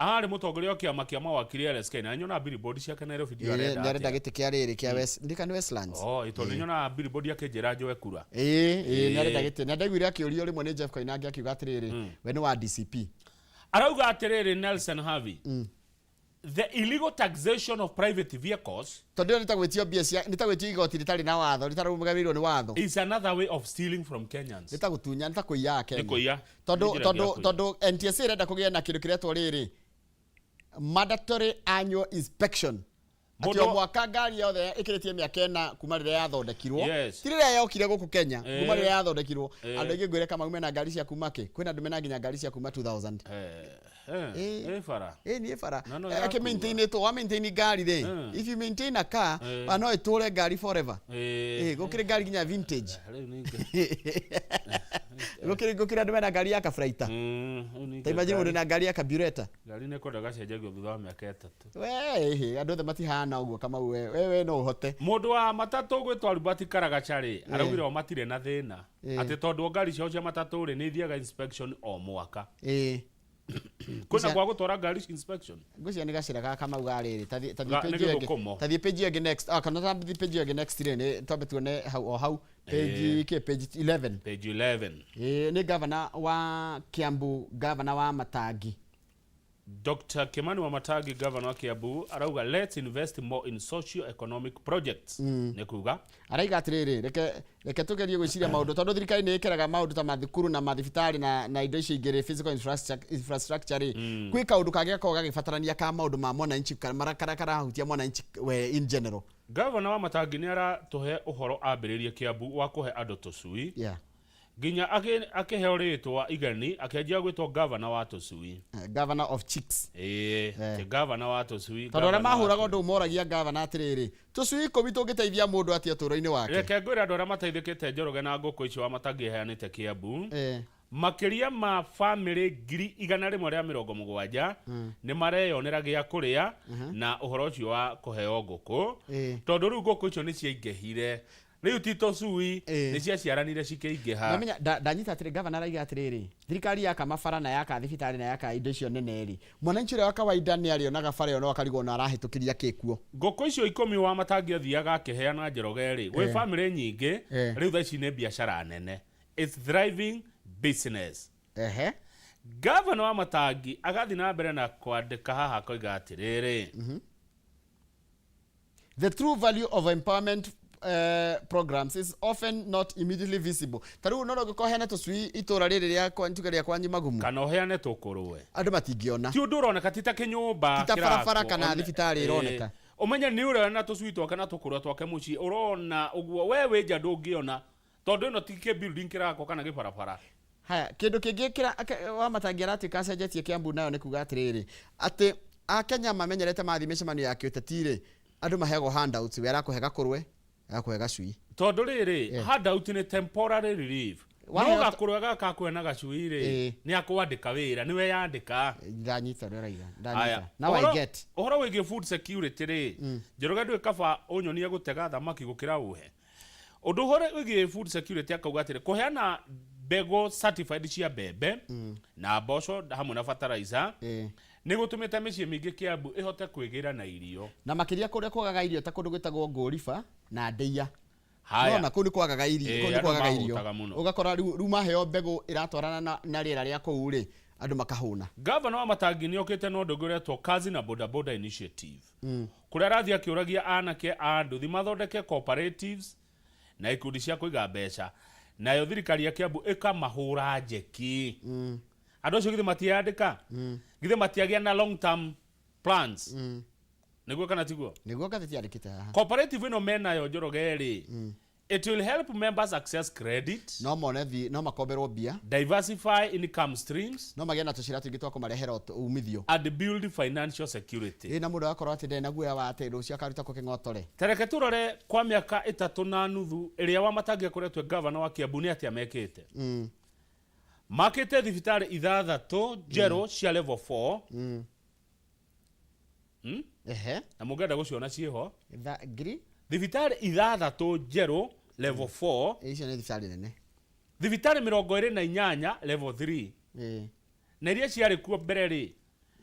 Arĩ mũtongoria wa kĩama kĩa mawakiri LSK, na nyona billboard ciake Nairobi, ndiũ arenda. Nĩ arenda gĩtĩ kĩa rĩrĩ kĩa West, ndika nĩ Westlands. Oh, ĩtondũ nĩ nyonaga billboard akĩnjĩra njoe kura. Ĩĩ, nĩ arenda gĩtĩ, na ndaiguire akĩũrio rĩmwe nĩ Jeff Koinange akiuga atĩrĩrĩ, we nĩ wa DCP. Arauga atĩrĩrĩ Nelson Havi, the illegal taxation of private vehicles tondũ ĩyo nĩ ta gwĩtio mbia cia, nĩ ta gwĩtio igoti rĩtarĩ na watho, rĩtarũgamĩrĩirwo nĩ watho, is another way of stealing from Kenyans. Nĩ ta gũtunya, nĩ ta kũiya Kenya. Nĩ kũiya. Tondũ Nĩ njĩra tondũ ĩngĩ ya kũiya. Tondũ NTSA ĩrenda kũgĩa na kĩndũ kĩretwo rĩrĩ, mandatory annual inspection, atĩ o mwaka ngari yothe ĩkĩrĩtie mĩaka 4 kuma rĩrĩa yathondekirwo, ti rĩrĩa yokire gũkũ Kenya, kuma rĩrĩa yathondekirwo. Andũ aingĩ ngwĩre kama mena ngari cia kuma kĩ, kwĩna andũ mena nginya ngari cia kuma 2000. Ĩ bara. Ĩ niĩ bara. Na no ĩkĩ ĩrakua. Maintainĩtwo, wa maintain ngari rĩ, if you maintain a car, no ĩtũre ngari forever. Ĩ gũkĩrĩ ngari nginya vintage. Rĩu ningĩ. Gũkĩrĩ andũ mena ngari ya kaburaita. Rĩu ningĩ Ta imagine mũndũ ngari- na ngari ya kabureta. Ngari nĩ kwenda gacenjagio thutha wa mĩaka 3. We ĩhĩ, andũ othe matihana ũguo Kamau, we no ũhote. Mũndũ wa matatũ gwĩtwo Albert Karagacha rĩ, araugire o matirĩ na thĩna, atĩ tondũ ngari ciao cia matatũ rĩ, nĩ ithiaga inspection o mwaka. Kwĩna kwa gũtwara ngari inspection. Ngwĩciria nĩ gacĩra ga Kamau ga rĩrĩ, ta thiĩ Nĩ page ĩyo ĩngĩ. gĩthũkũmo. Ta thiĩ page ĩyo ĩngĩ next, ah, kana ta thiĩ page ĩyo ĩngĩ next rĩ, nĩ twambe tuone hau, o hau page kĩ, page 11. Page 11. Ĩĩ, nĩ gavana wa Kiambu, gavana wa Matangi. Dr. Kimani Wamatangi, governor wa Kiambu, arauga let's invest more in socio-economic projects. Nĩ kuga Araiga atĩrĩrĩ, reke tũgerie gwĩciria maũndũ, tondũ thirikari nĩ ĩkĩraga maũndũ ta mathukuru na mathibitarĩ na indo icio ingĩ rĩ, physical infrastructure rĩ, kwĩ kaũndũ kangĩ gakoragwo gagĩbatarania ka maũndũ ma mwananchi, karĩa karahutia mwananchi we in general. Governor wa Matangi nĩ aratũhe ũhoro ambĩrĩrie Kiambu wa kũhe andũ tũcui, nginya akĩheo rĩtwa igeni, akĩanjia gwĩtwo governor wa tũcui. Governor of chicks. Ĩĩ, ti governor wa tũcui. Tondũ arĩa governor wa mahũraga ũndũ moragia gavana atĩrĩrĩ, tũcui 10 tũngĩteithia mũndũ atĩa ũtũũro-inĩ wake? Reke ngwĩre andũ arĩa mateithĩkĩte Njoroge na ngũkũ icio wa Matangi aheanĩte Kiambu, makĩria ma bamĩrĩ 170,000 nĩ mareyonera gĩa kũrĩa na ũhoro ũcio wa kũheo ngũkũ, tondũ rĩu ngũkũ icio nĩ ciaingĩhire, rĩu ti tũcui, nĩ ciaciaranire cikĩingĩha. Namenya ndanyita atĩrĩ, gavana araiga atĩrĩrĩ, thirikari yaka mabara na yaka thibitarĩ na yaka indo icio nene rĩ, mwananchi ũrĩa wa kawaida nĩ arĩonaga bara ĩyo no akarigwo na arahĩtũkĩria kĩ kuo. Ngũkũ icio 10 wa Matangi athiaga akĩheana Njoroge rĩ, gwĩ bamĩrĩ nyingĩ, rĩu thaa ici nĩ biacara nene. It's thriving business. Gavana wa Matangi agathiĩ na mbere na kwandĩka haha akoiga atĩrĩrĩ, The true value of empowerment programs is often not immediately visible. Ta rĩu no ũngĩkorwo heana tũcui itũra rĩrĩ rĩa ntuge rĩa kwanyu Magumu, kana ũheane tũkũrũwe, andũ matingĩona. Ti ũndũ ũroneka, ti ta kĩnyũmba Ti ta barabara kĩrakwo. kana thibitarĩ ĩroneka. Ũmenye nĩ ũrona tũcui twake na tũkũrũwe twake mũciĩ, ũrona ũguo we wĩ nja ndũngĩona, tondũ ĩno ti kĩ building kĩrakwo kana gĩbarabara. Haya, kĩndũ kĩngĩ kĩra wa Matangi aratuĩka acenjetie Kiambu nayo nĩ kuga atĩrĩrĩ, atĩ akenya mamenyerete mathiĩ mĩcemanio ya kĩũteti rĩ, andũ maheagwo handouts, we arakũhe gakũrwe, agakũhe gacui. Tondũ rĩrĩ, handout nĩ temporary relief, no gakũrwe gaka akũhe na gacui rĩ, nĩ akwandĩka wĩra, nĩwe yandĩka. Ndanyita ũrĩa ũraiga. Aya, Ndanyita, now I get. Ũhoro wĩgiĩ food security rĩ, Njoroge, ndũĩ kaba ũnyonie gũtega thamaki gũkĩra ũhe. Ũndũ ũhoro wĩgiĩ food security, akauga atĩrĩ, kũheana mbegũ certified cia mbembe na mboco hamwe na fertilizer nĩ gũtũmĩte mĩciĩ mĩingĩ Kiambu ĩhote kwĩgĩra na irio. Na makĩria kũrĩa kwagaga irio, ta kũndũ gwĩtagwo Ngũriba na Ndĩia. Haya. Nona kũu nĩ kwagaga irio, kũu nĩ andũ kwagaga irio. mahũtaga mũno. Ũgakora rĩu maheo mbegũ ĩratwarana na rĩera rĩa kũu rĩ, andũ makahũna. Gavana wa Matangi nĩ okĩte na ũndũ ũngĩ ũretwo Kazi na Bodaboda Initiative, kũrĩa arathiĩ akĩũragia anake a nduthi mathondeke cooperatives na ikundi cia kũiga mbeca, nayo thirikari ya Kiambu ĩkamahũra njeki. Andũ acio githĩ matiandĩka? Githĩ matiagĩa na long term plans? Nĩguo kana tiguo? Nĩguo ngathĩti yandĩkĩte haha. Cooperative ĩno menayo, Njoroge rĩ, it will help members access credit, No mone thi, no makomberwo mbia, diversify income streams no magĩe na tũcĩra tũingĩ twa kũmarehera umithio and build financial security. Ĩ na mũndũ agakorwo atĩ ndarĩ na guoya wa atĩ rũciũ akaruta kũ kĩng'otore. Tareke turore kwa mĩaka 3.5 ĩrĩa Wamatangi akoretwo e gavana wa Kiambu nĩ atĩa mekĩte. Makĩte thibitarĩ ithathatũ njerũ cia level 4. Ehe. Na mũngĩenda gũciona ciĩho. Ngiri Thibitarĩ ithathatũ njerũ level 4. Icio nĩ thibitarĩ nene. Thibitarĩ 28 level 3. Na iria ciarĩ kuo mbere rĩ,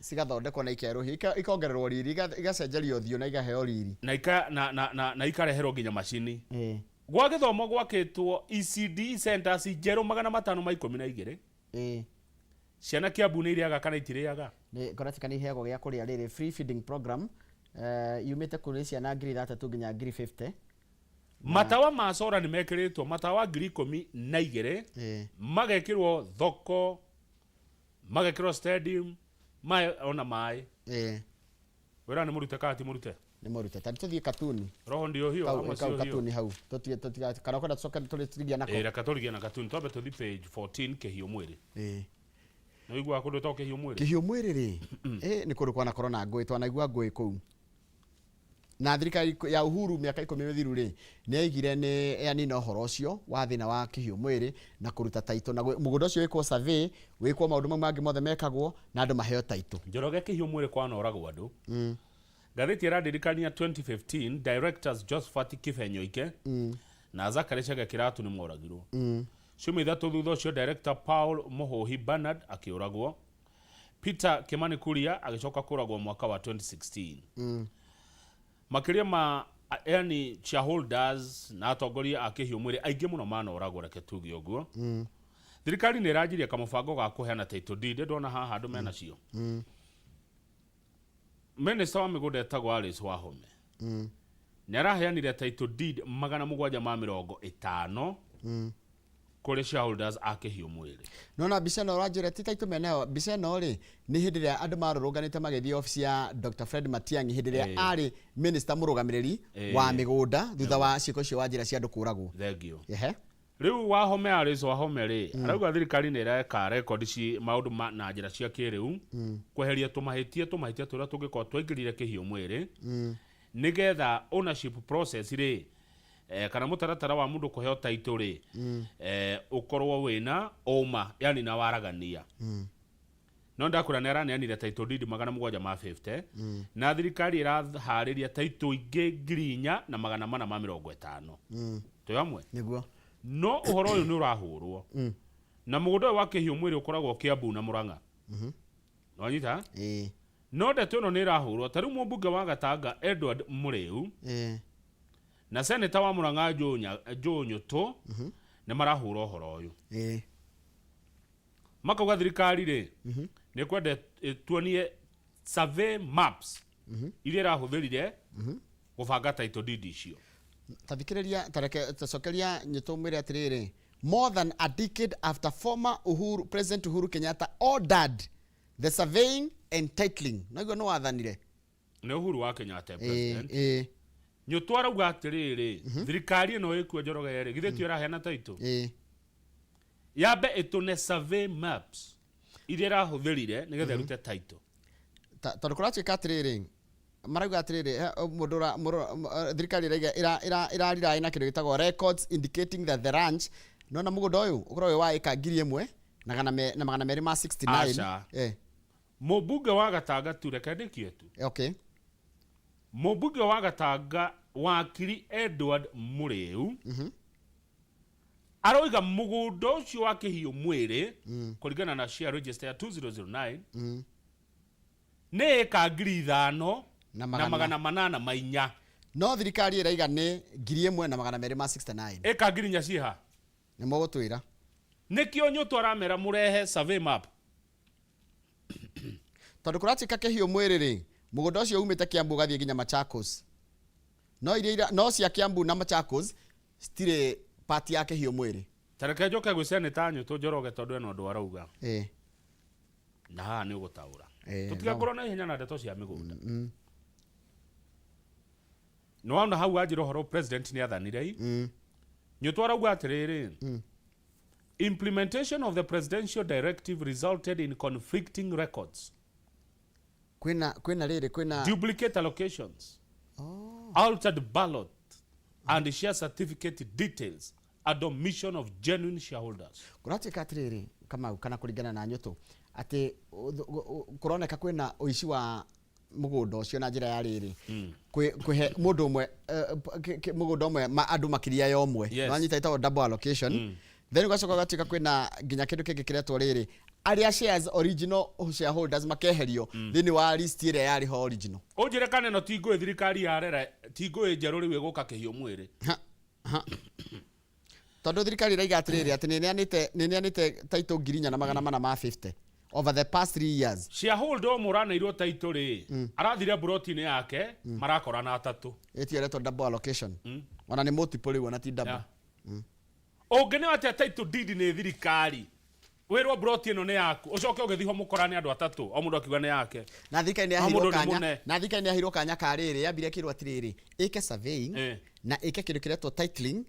cigathondekwo na ikerũhio, ikongererwo riri, igacenjerio ũthiũ na igaheo riri. Na ika, na, na, na, na ikareherwo nginya macini. Gwa gĩthomo gwakĩtwo ECD centers njerũ 512. Ciana Kiambu nĩ irĩaga kana itirĩaga? Nĩ kũratika nĩ iheagwo gĩa kũrĩa rĩrĩ, free feeding program, yumĩte kũrĩ ciana 3000 nginya 50,000. Matawa ma solar nĩ mekĩrĩtwo, matawa 12,000, magekĩrwo thoko, magekĩrwo stadium, maĩ ona maĩ. Wĩra nĩ mũrute kana ti mũrute? Nĩ mũrute. Ta tũthiĩ katuni. Roho ndio hiyo kau ama kau sio hiyo? Katuni hau tũtige, tũtiga, kana ũkwenda tũcoke tũrigia nako? Ĩ, reke tũrigie na katuni, twambe tũthi page 14, kĩhiũ mwĩrĩ. Nĩ ũiguaga kũndũ gwĩtagwo kĩhiũ mwĩrĩ? Kĩhiũ mwĩrĩ rĩ, nĩ kũndũ kwanakorwo na ngũĩ, twanaigua ngũĩ kũu, na thirikari ya Uhuru mĩaka 10 mĩthiru rĩ, nĩ yaigire nĩ yanina ũhoro ũcio wa thĩna wa kĩhiũ mwĩrĩ na kũruta taitũ na mũgũnda ũcio wĩkwo survey, wĩkwo maũndũ mau mangĩ mothe mekagwo na andũ maheo taitũ. Njoroge, kĩhiũ mwĩrĩ kwanoragwo andũ. Ngathĩti ĩrandirikania 2015 directors Josephat Kibenyoike na Zachary Chege Kiratu nĩ moragirwo. Ciumia 3 thutha ũcio, director Paul Mũhũhi Bernard akĩũragwo. Peter Kimani Kuria agĩcoka kũragwo mwaka wa 2016. Makĩria ma yani shareholders na atongoria a kĩhiũ mwĩrĩ aingĩ mũno manoragwo, reke tuge ũguo. Thirikari nĩ ĩranjirie kamũbango ga kũheana title deed, ndona haha andũ menacio. Minister wa mĩgũnda etagwo Alice Wahome nĩ araheanire title deed 750 kũrĩ shareholders a kĩhiũ mwĩrĩ. Nona mbica ĩno ũranjĩra ti taitũ menayo. Mbica ĩno rĩ, nĩ hĩndĩ ĩrĩa andũ marũrũnganĩte magĩthiĩ obici ya Dr. Fred Matiang'i hĩndĩ ĩrĩa arĩ minister mũrũgamĩrĩri wa mĩgũnda, thutha wa ciĩko icio wa njĩra cia andũ kũragwo. Thengio. Ehe. Rĩu Wahome, Alice Wahome rĩ, arauga thirikari nĩ ĩreka record ci maũndũ na njĩra cia kĩrĩu kweheria tũmahĩtia tũrĩa tũngĩkorwo twaingĩrire kĩhiũ mwĩrĩ, nĩgetha ownership process rĩ, kana mũtaratara wa mũndũ kũheo title rĩ, ũkorwo wĩna ũma, yani na waragania. No ndakwĩra nĩ araneanire title deed 750, na thirikari ĩraharĩria title ingĩ 4450. Twĩ hamwe? Nĩguo. No ũhoro ũyũ nĩ ũrahũrwo na mũgũnda ũyũ wa kĩhiũ mwĩrĩ ũkoragwo Kiambu na Mũrang'a, nĩwanyita? Ĩĩ. No ndeto ĩno nĩ ĩrahũrwo ta rĩu mũmbunge wa Gatanga Edward Mũrĩu na seneta wa Mũrang'a Joe Nyũtũ nĩ marahũra ũhoro ũyũ. Makauga thirikari rĩ, nĩ kwenda tuonie survey maps iria ĩrahũthĩrire gũbanga title deed icio. Ta thikĩrĩria, ta reke tũcokeria nyĩtũ mwĩre atĩrĩrĩ, more than a decade after former Uhuru, President Uhuru Kenyatta ordered the surveying and titling, naguo nĩ wathanire. Nĩ Uhuru wa Kenyatta president. Nyũtũ arauga atĩrĩrĩ, thirikari ĩno ĩkuo, Njoroge rĩ, githĩ tio ĩraheana title? Yambe ĩtũne survey maps iria ĩrahũthĩrire nĩgetha ĩrute title. Tondũ kũratuĩka atĩrĩrĩ, marauga atĩrĩrĩ, mũndũ thirikari ĩraiga ĩrariraĩ na kĩndũ gĩtagwo records indicating that the ranch, nona mũgũnda ũyũ ũkoragwo wĩ wa ĩka ngiri ĩmwe na magana merĩ ma 69. Aca. Mũmbunge wa Gatanga tu, reke ndĩkie tu. Mũmbunge wa Gatanga wakiri Edward Mũrĩu. Aroiga mũgũnda ũcio wa kĩhiũ mwĩrĩ kũringana na share register ya 2009 nĩ ĩka 5,000 Na na magana. 804. No thirikari ĩraiga nĩ 1,269. Ĩka 4,000 ciĩha. Nĩ mũgũtwĩra. Nĩkĩo Nyũtũ aramera mũrehe survey map. Tondũ kũratuĩka kĩhiũ mwĩrĩ rĩ, mũgũnda ũcio umĩte Kiambu ũgathiĩ nginya Machakos. No iria no cia Kiambu na Machakos citirĩ part ya kĩhiũ mwĩrĩ. Tareke njoke gwĩ seneta Nyũtũ Njoroge tondũ ena ũndũ arauga. Na haha nĩ ũgũtaũra. Tũtigakorwo na ihenya na ndeto cia mĩgũnda. Nĩ wona hau wanjĩra ũhoro president nĩ athanire i. Nyũtũ arauga atĩrĩrĩ, implementation of the presidential directive resulted in conflicting records, Kwĩna rĩrĩ kwĩna duplicate allocations, altered ballot and share certificate details and omission of genuine shareholders. Kũratuĩka atĩrĩrĩ, Kamau, kana kũringana na Nyũtũ atĩ kũroneka kwĩna ũici wa mũgũnda ũcio na njĩra ya rĩrĩ kwĩhe mũndũ ũmwe mũgũnda ũmwe andũ makĩria ya ũmwe. Nĩwanyita, ĩtagwo double allocation. Then ũgacoka ũgatuĩka kwĩna nginya kĩndũ kĩngĩ kĩretwo rĩrĩ, arĩa shares original shareholders makeherio thĩinĩ wa list ĩrĩa yarĩ ho original. Ũnjĩre kana ĩno ti ngũĩ thirikari yarera, ti ngũĩ njerũ rĩu ĩgũka kĩhiũ mwĩrĩ. Ha, ha. Tondũ thirikari ĩraiga atĩrĩrĩ atĩ nĩ ĩneanĩte title 4,450 over the past 3 years. Shareholder ũmwe ũraneirwo title rĩ, arathire mburoti-inĩ yake marakorana atatũ. Ĩtio ĩretwo double allocation. Ona nĩ multiple rĩu, ona ti double. Ũngĩneo atĩa title deed nĩ thirikari, wĩrwo mburoti ĩno nĩ yaku, ũcoke ũgĩthiĩ ho mũkorane andũ atatũ, o mũndũ akiuga nĩ yake? Na thirikari nĩ No yaheirwo mũndũ nĩ kanya mũne. Na thirikari nĩ yaheirwo kanya ka rĩrĩ, yambire ĩkĩrwo atĩrĩrĩ, ĩke surveying na ĩke kĩndũ kĩretwo titling.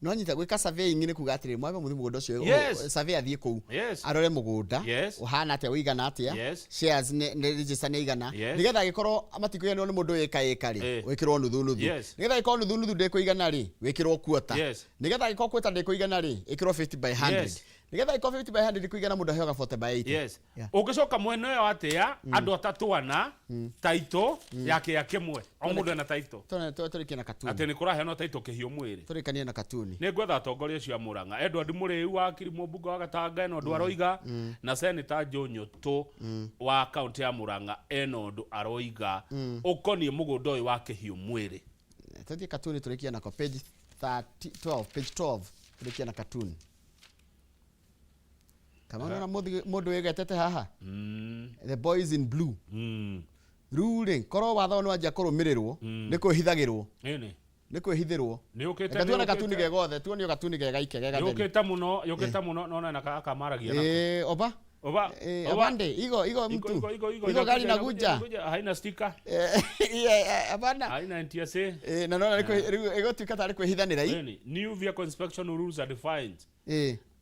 No nyita, gwĩka surveying nĩ kuga atĩrĩrĩ, mwambe mũthiĩ mũgũnda ũcio, survey athiĩ kũu arore mũgũnda ũhana atĩa, ũigana atĩa, shares nĩ register nĩ igana, nĩgetha angĩkorwo matikũiganĩrwo nĩ mũndũ ĩka ĩka rĩ, wĩkĩrwo nuthu nuthu, nĩgetha angĩkorwo nuthu nuthu ndĩkũigana rĩ, wĩkĩrwo quarter, nĩgetha angĩkorwo quarter ndĩkũigana rĩ, ĩkĩrwo 50 by 100, nĩgetha angĩkorwo 50 by 100 ndĩkũigana, mũndũ aheoga 40 by 80. Ũngĩcoka mwena ũyũ atĩa, andũ atatũ ana title ya kĩa kĩmwe, o mũndũ ena title? Tũrĩkie na katuni. Atĩ nĩ kũraheanwo title kĩhiũ mwĩrĩ. Tũrĩkanie na katuni. Nĩ ngwetha atongoria acio a Mũrang'a, Edward Mũrĩu wa Kirimũ mbunge wa Gatanga ena ũndũ aroiga, na Senator Joe Nyũtũ wa kaũntĩ ya Mũrang'a ena ũndũ aroiga ũkoniĩ mũgũnda ũyũ wa kĩhiũ mwĩrĩ. Tũthiĩ katuni, tũrĩkie nako page 30, 12, page 12, tũrĩkie na katuni. Kama unaona mũndũ wĩgetete haha, the boys in blue. Rĩu rĩ, korwo watho nĩ wanjia kũrũmĩrĩrwo, nĩ kwĩhithagĩrwo, Ĩni. nĩ kwĩhithĩrwo. Nĩ ũkĩte. Reke tuone katuni ge gothe, tuonio katuni ge gaike ge gatheri. Yũkĩte mũno, yũkĩte mũno, nona ena akamaragia nako. Oba. Oba. Oba. Abande igo mtu Iko iko iko igo gari inakuja. Haina sticker. Yeah, hapana. Haina NTSA. Na nona rĩu ĩgũtuĩka tarĩ kwĩhithanĩra i. Ĩni, new vehicle inspection rules are defined.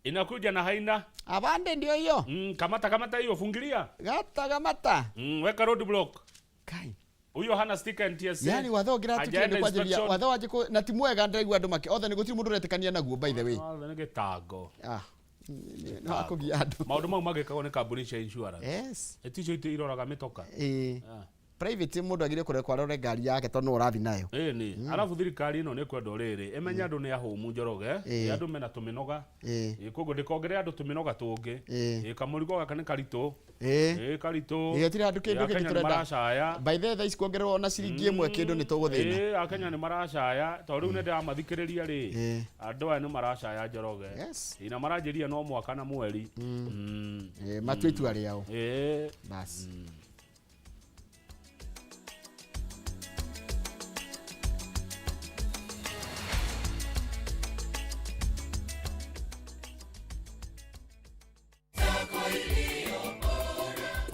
Inakuja na haina. Abande, ndio hiyo. Kamata kamata hiyo, fungilia. Gata gamata. Weka road block. Kai. Huyo hana sticker NTSA. Yani watho ũngĩratukire nĩ Hajaenda kwanjĩrĩria inspection. watho wanjĩ na ti mwega, ndĩraigua andũ makĩ othe nĩ gũtirĩ mũndũ ũretĩkania naguo, by the way. Watho nĩ gĩtango. Ah, nĩ wakũgia andũ. Maũndũ mau magĩkagwo nĩ kambuni cia insurance. Ĩticio iti iroraga mĩtoka. Private mũndũ agĩrĩire kũrekwo arore ngari yake tondũ nĩwe ũrathiĩ nayo. Ĩni, arabu thirikari ĩno nĩ kwenda rĩrĩ ĩmenye andũ nĩ ahũmu, Njoroge. Ĩ, andũ mena tũmĩnoga. Ĩ, koguo ndĩkongerere andũ tũmĩnoga tũngĩ. Ĩ, kamũrigo gaka nĩ karitũ. Ĩ, karitũ. Ĩ, gũtirĩ handũ kĩndũ Ĩ, kĩngĩ Akenya nĩ tũrenda. maracaya. By the way, thaa ici kuongererwo ona ciringi ĩmwe kĩndũ nĩ tũgũthĩna. Ĩ, Akenya nĩ maracaya tondũ rĩu nĩ ndĩramathikĩrĩria rĩ, andũ aya nĩ maracaya, Njoroge. Ĩ, na maranjĩria no mwaka na mweri. Matue itua rĩao. Bas.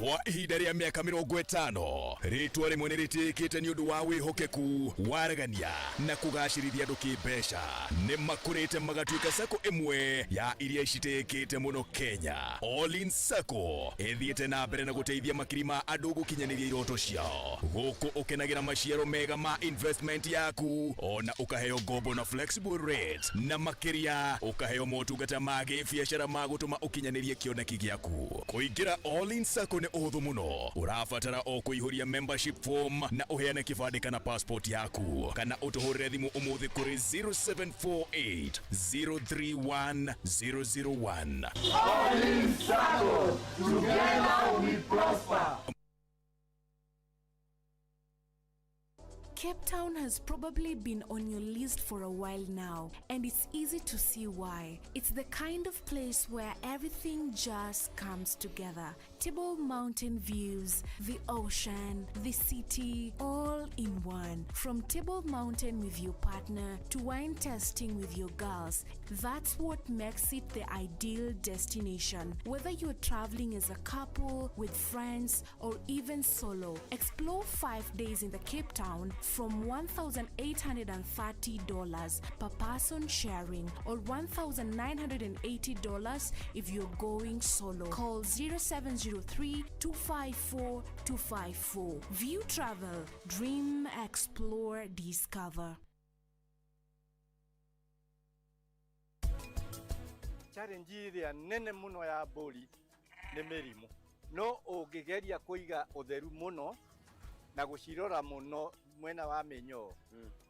Kwa ihinda rĩa mĩaka 50, rĩtwa rĩmwe nĩ rĩtĩĩkĩte nĩ ũndũ wa wĩhokeku, waragania na kũgacĩrithia andũ kĩmbeca. Nĩ makũrĩte magatuĩka sacco ĩmwe ya iria citĩĩkĩte mũno Kenya. All-in Sacco ĩthiĩte na mbere na gũteithia makiri ma andũ gũkinyanĩria iroto ciao. Gũkũ ũkenagĩra maciaro mega ma investment yaku, ona ũkaheo ngombo na flexible rates, na makĩria ũkaheo motungata ma gĩbiacara ma gũtũma ũkinyanĩrie kĩoneki gĩaku. Kũingĩra All-in Sacco nĩ ũhũthũ mũno. Ũrabatara o kũihũria membership form na ũheane kĩbandĩ kana passport yaku, kana ũtũhũrĩre thimũ ũmũthĩ kũrĩ 0748 031 001. Cape Town has probably been on your list for a while now, and it's easy to see why. It's the kind of place where everything just comes together. Table Mountain views, the ocean, the city, all in one. From Table Mountain with your partner to wine tasting with your girls, that's what makes it the ideal destination. Whether you're traveling as a couple, with friends, or even solo, explore 5 days in the Cape Town from $1,830 per person sharing, or $1,980 if you're going solo. Call 0703 254 254. View Travel, dream, explore, discover. Challenge ĩrĩa nene mũno ya mbũri nĩ mĩrimũ, no ũngĩgeria kũiga ũtheru mũno na gũcirora mũno mwena wa mĩnyoo,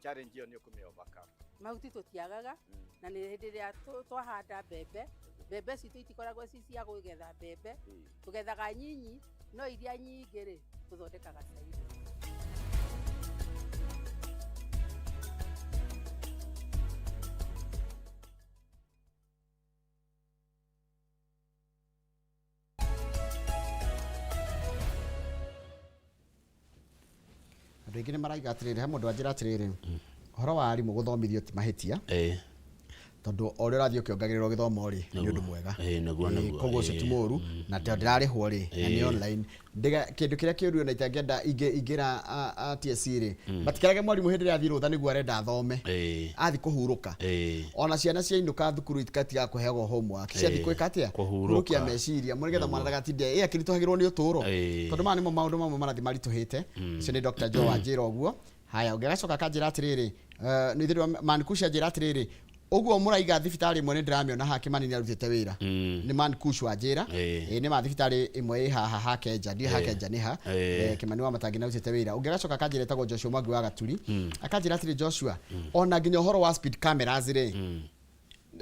challenge ĩyo nĩ ũkũmĩ overcome. Mahuti tũtiagaga, na nĩ hĩndĩ ĩrĩa twahanda mbembe, mbembe citũ itikoragwo ci cia kũgetha mbembe, tũgethaga nyinyi, no iria nyingĩ rĩ tũthondekaga cairi. Andũ aingĩ nĩ maraiga atĩrĩrĩ, he mũndũ anjĩra atĩrĩrĩ, ũhoro wa arimũ gũthomithio ti mahĩtia, tondũ o ũrĩa ũrathiĩ ũkĩongagĩrĩrwo gĩthomo rĩ, nĩ ũndũ mwega. Nĩguo, nĩguo, Koguo ũcio ti mũru, na tondũ ndĩrarĩhwo rĩ, na nĩ online. Kĩndũ kĩrĩa kĩũru ona itangĩenda ingĩra a TSC rĩ, matikerage mwarimũ hĩndĩ ĩrĩa athiĩ rũtha nĩguo arenda athome. Athiĩ kũhurũka. Ona ciana ciainũka thukuru itigatigaga kũheagwo homework. Ciathiĩ gwĩka atĩa? Kũhurũka. Kũhurũkia meciria, nĩgetha mwana ndagatinde akĩritũhagĩrwo nĩ ũtũũro. Tondũ maya nĩmo maũndũ mamwe marathiĩ maritũhĩte. Ũcio nĩ Dr. Joe wanjĩra ũguo. Haya, ũngĩ agacoka akanjĩra atĩrĩrĩ, nĩ ithuĩ Mankush anjĩra atĩrĩrĩ, ũguo mũraiga thibitarĩ ĩmwe nĩ ndĩramĩona haha Kĩmani nĩ arutĩte wĩra. Nĩ Mankush wanjĩra. Nĩ ma thibitarĩ ĩmwe ĩ haha ha Kenja, ndiũĩ ha Kenja nĩ ha. Kĩmani wa Matangi nĩ arutĩte wĩra. Ũngĩ agacoka akanjĩra etagwo Joshua Mwangi wa Gaturi. Akanjĩra atĩrĩ, Joshua, ona nginya ũhoro wa speed cameras rĩ,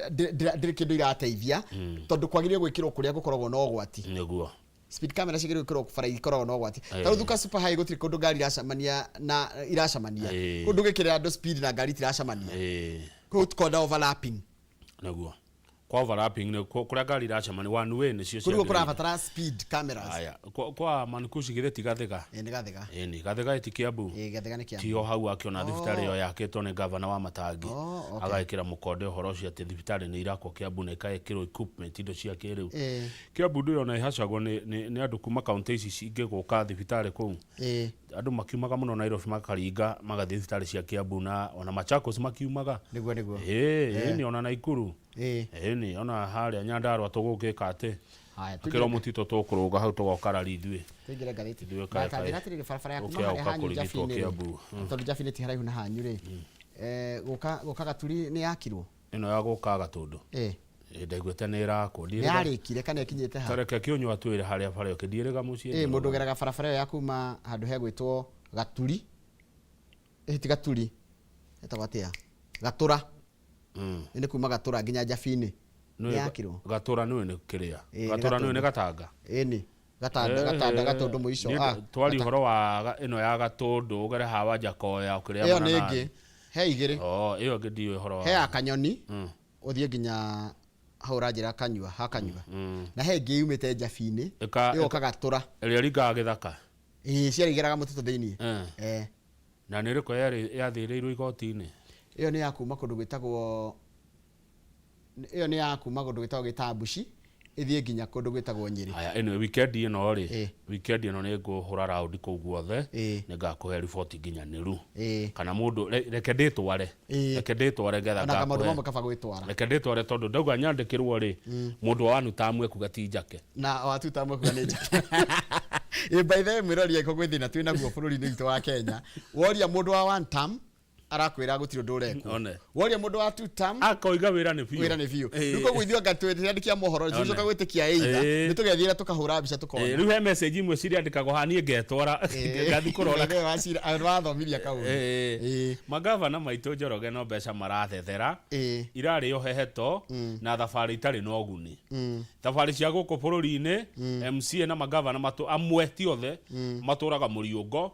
ndĩrĩ kĩndũ irateithia, tondũ kwagĩrĩire gwĩkĩrwo kũrĩa gũkoragwo na ũgwati. Speed camera ciagĩrĩirwo gwĩkĩrwo bara ikoragwo na ũgwati. Ta rĩu Thika Super High gũtirĩ kũndũ ngari iracemania na iracemania. Kũndũ gwĩkĩrĩra andũ speed na ngari itiracemania. Kũu tũkonda overlapping. Nĩguo. Kwa overlapping nĩ kũrĩa ngari iracemania one way nĩcio Kũu ciagĩrĩire. kũrabatara speed cameras. Aya, kwa Mankushi githĩ ti Gathĩga? Nĩ Gathĩga. Nĩ Gathĩga ĩ ti Kiambu. Gathĩga nĩ Kiambu. Tiho hau akĩona thibitarĩ ĩyo yakĩtwo nĩ gavana wa Matangi. Agekĩra mũkonde ũhoro ũcio atĩ thibitarĩ nĩ irakwo Kiambu na ĩkekĩrwo equipment indo cia kĩrĩu. Kiambu ndũĩ ona ĩhacagwo nĩ andũ kuma kaũntĩ ici cingĩ gũka thibitarĩ kũu. Andũ makiumaga mũno Nairobi makaringa magathiĩ thibitarĩ cia Kiambu na ona Machakos makiumaga. Nĩguo, nĩguo. Nĩ ona Naikuru. Nĩ ona harĩa Nyandarua tũgũgĩka atĩ. Haya, Akĩrwo mũtitũ tũkũrũga hau tũgoka rari ithuĩ. Tũingĩre ngathĩti. Ithuĩ Na kaĩ kanjĩra kaĩ. atĩrĩrĩ, barabara ya kuma Ũkĩa harĩa ũka hanyu kũrigitwo Njabi-inĩ rĩ, Kiambu. tondũ Njabi-inĩ ti haraihu na hanyu rĩ, gũka Gaturi nĩ yakirwo? Ĩno ya gũka Gatũndũ. Ndaiguĩte nĩ ĩrakwo. Nĩ yarĩkire kana ĩkinyĩte ha? Tareke kĩũnyua twĩre harĩa bara ĩyo, kĩndiĩrĩga mũciĩ Mũndũ ndĩrona. ũgeraga barabara ĩyo ya kuma handũ hegwĩtwo Gaturi. Ti Gaturi. Ĩtagwo atĩa? Gatũra. Nĩ kuma Gatũra nginya Njabi-inĩ. Nĩũĩ Nĩ yakirwo? Gatũra nĩũĩ nĩ kĩrĩa? Nĩ Gatũra nĩũĩ nĩ Gatũndũ. Gatanga? Nĩ. Gatanda, Gatanda, Gatũndũ mũico. Niĩ twari ũhoro wa ĩno ya Gatũndũ, ũgere hawa Njakoya, ũkĩrĩa Ĩyo nĩ mananathi. ĩngĩ. He igĩrĩ. Oh, ĩyo ĩngĩ ndiũĩ ũhoro wa. He ya Kanyoni, ũthiĩ nginya hau ũranjĩra Kanyua, ha Kanyua. Na he ĩngĩ yumĩte Njabi-inĩ, ĩgoka Gatũra. Ĩrĩa ĩringaga gĩthaka. Ciarigeraga mũtitũ thĩiniĩ. Na nĩ ĩrĩkũ yathĩrĩirwo igoti-inĩ? Ĩyo nĩ ya kuma kũndũ gwĩtagwo, ĩyo nĩ ya kuma kũndũ gwĩtagwo Gĩtambuci, ĩthiĩ nginya kũndũ gwĩtagwo Nyĩrĩ. Haya, anyway, weekend ĩno rĩ, weekend ĩno nĩ ngũhũra round kũu guothe, nĩ ngakũhe riboti nginyanĩru. Kana mũndũ, reke ndĩtware. Reke ndĩtware ngetha Ona maũndũ ngakũhe. mamwe kaba gwĩtwara. Reke ndĩtware tondũ ndauga nyandĩkĩrwo rĩ, mũndũ wa wanu tamu ekuga ti njake. Na wa tu tamu ekuga nĩ njake. By the way, mwĩrori angĩkorwo gwĩ thĩna twĩ naguo bũrũri-inĩ witũ wa Kenya, woria mũndũ wa one term, Arakwĩra gũtirĩ ũndũ ũrekwo. One. Woria mũndũ wa tutam, Akoiga wĩra nĩ biũ. wĩra nĩ biũ. Ĩĩ. Rĩu koguo ithuĩ anga twĩandĩkia mohoro, One. tũcoka gwĩtĩkia either Ĩĩ. nĩ tũgethiĩra tũkahũra mbica tũkona. Rĩu he message imwe ciriandĩkagwo haha, niĩ ngetwara ngathi kũrora. Ĩĩ, wacira wathomithia kaũndũ. Ĩĩ. Magavana maitũ, Njoroge, no mbeca marathethera. Ĩĩ. Irarĩo heheto na thabarĩ itarĩ na ũguni, thabarĩ cia gũkũ bũrũri-inĩ. MCA na magavana matũ amwe, ti othe, matũraga mũriũngo.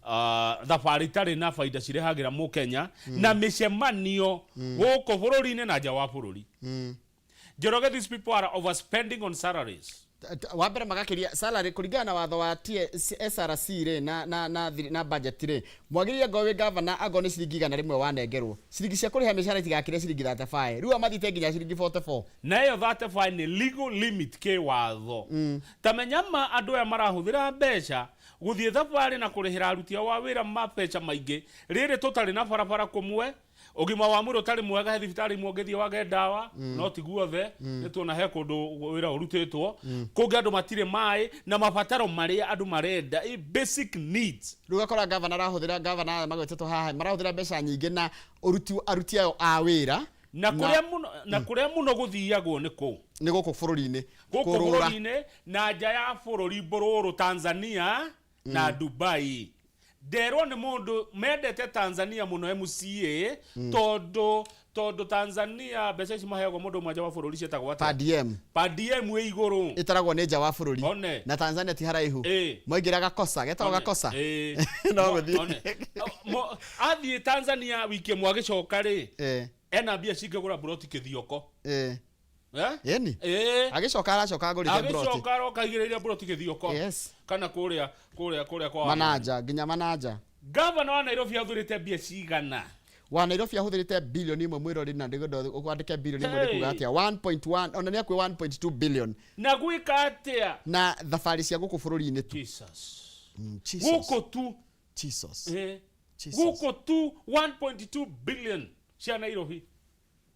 Ah, thabarĩ itarĩ na baida cirehagĩra mũkenya na mĩcemanio gũkũ bũrũri-inĩ na nja wa bũrũri. Njoroge, these people are overspending on salaries. Wa mbere magakiria salary kũringana na watho wa SRC rĩ na budget rĩ, mwagĩrĩire ngorwo wĩ governor angorwo nĩ ciringi 100 wanengerwo, ciringi cia kũrĩha mĩcara itigakĩre ciringi 35. Rĩu amathiĩte nginya ciringi 44. Na ĩyo 35 nĩ legal limit kĩ watho. Ta menyama andũ aya marahũthĩra mbeca gũthiĩ thabarĩ na kũrĩhĩra aruti ao a wĩra mabeca maingĩ, rĩrĩ tũtarĩ na barabara kũmwe, ũgima wa mwĩrĩ ũtarĩ mwega. He thibitarĩ imwe ũngĩthiĩ wage ndawa, no ti guothe. Nĩ tuona he kũndũ wĩra ũrutĩtwo, kũngĩ andũ matirĩ maĩ na mabataro marĩa andũ marenda, basic needs. Rĩu ũgakora governor arahũthĩra, governor aya magwetetwo haha marahũthĩra mbeca nyingĩ na ũruti aruti ayo a wĩra. Na kũrĩa mũno gũthiagwo nĩ kũ? Nĩ gũkũ bũrũri-inĩ. Gũkũ Kũrũra. bũrũri-inĩ na nja ya bũrũri, mbũrũrũ Tanzania na Dubai. Nderwo nĩ mũndũ mendete Tanzania mũno MCA, tondũ Tanzania mbeca ici maheagwo mũndũ ũmwe nja wa bũrũri ciĩtagwo Per atĩa? diem. Per diem wĩ igũrũ. Ĩtaragwo nĩ nja wa bũrũri. One. Na Tanzania ti haraihu. Mwaingĩra gakosa getagwo gakosa. No gũthiĩ. One. Athiĩ Tanzania wiki ĩmwe, agĩcoka rĩ, ena mbia cingĩgũra buroti Kĩthioko. Eh? Ĩni. Ĩĩ. Agĩcoka aracoka agũrĩte broti. Agĩcoka aroka aigĩrĩire buroti Kĩthioko. Kana kũrĩa kwa Manaja nginya manaja. Gavana wa Nairobi ahũthĩrĩte mbia cigana? Wa Nairobi ahũthĩrĩte 1 billion mwĩrori, na ndĩgwenda ũkwandĩke 1 billion nĩ kuga Hey. atĩa, 1.1, ona nĩ akuĩ 1.2 billion. Na gwĩka atĩa? Na thabarĩ cia gũkũ bũrũri-inĩ tu. Jesus. Jesus. Gũkũ tu. Jesus. Jesus. Gũkũ tu 1.2 billion cia Nairobi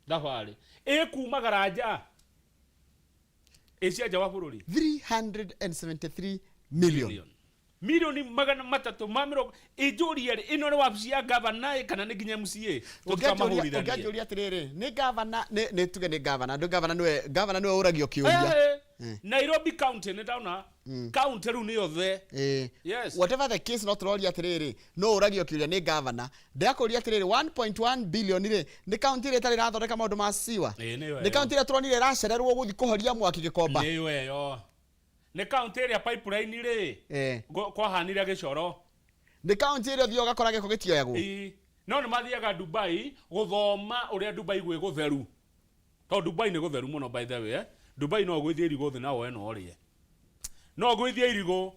thabarĩ ĩkumagara nja, ĩ cia nja wa bũrũri. 373 million. 370,000,000. Ĩnjũrie rĩ, ĩno nĩ wabici ya gavana ĩ, kana nĩ nginya MCA? Tũtikamahũrithanie. Ũngĩanjũria atĩrĩrĩ, nĩ gavana, nĩ tuge nĩ gavana, ndũ gavana nĩwe, gavana nĩwe ũragio kĩũria. Nairobi County nĩ ndaona county rĩu nĩ yothe. Yes. Whatever the case, no tũroria atĩrĩrĩ, no ũragio kĩũria nĩ gavana. Ndĩrakũria atĩrĩrĩ, 1.1 billion rĩ, nĩ county ĩrĩa ĩtarĩ ĩrathondeka maũndũ ma siwa? Ĩĩ, nĩyo Nĩ ĩyo. county ĩrĩa tũronire ĩracererwo gũthiĩ kũhoria mwaki Gĩkomba? Nĩyo ĩyo, nĩ county ĩrĩa pipeline rĩ kwahanire gĩcoro. Nĩ county ĩrĩa ũthiaga ũgakora gĩko gĩtioyagwo? Ĩĩ. No nĩ mathiaga Dubai gũthoma ũrĩa Dubai gwĩ gũtheru, tondũ Dubai nĩ gũtheru mũno, by the way, eh? Dubai no ũgũithie irigũ thĩ na woe na ũrĩe, no ũgũithie irigũ.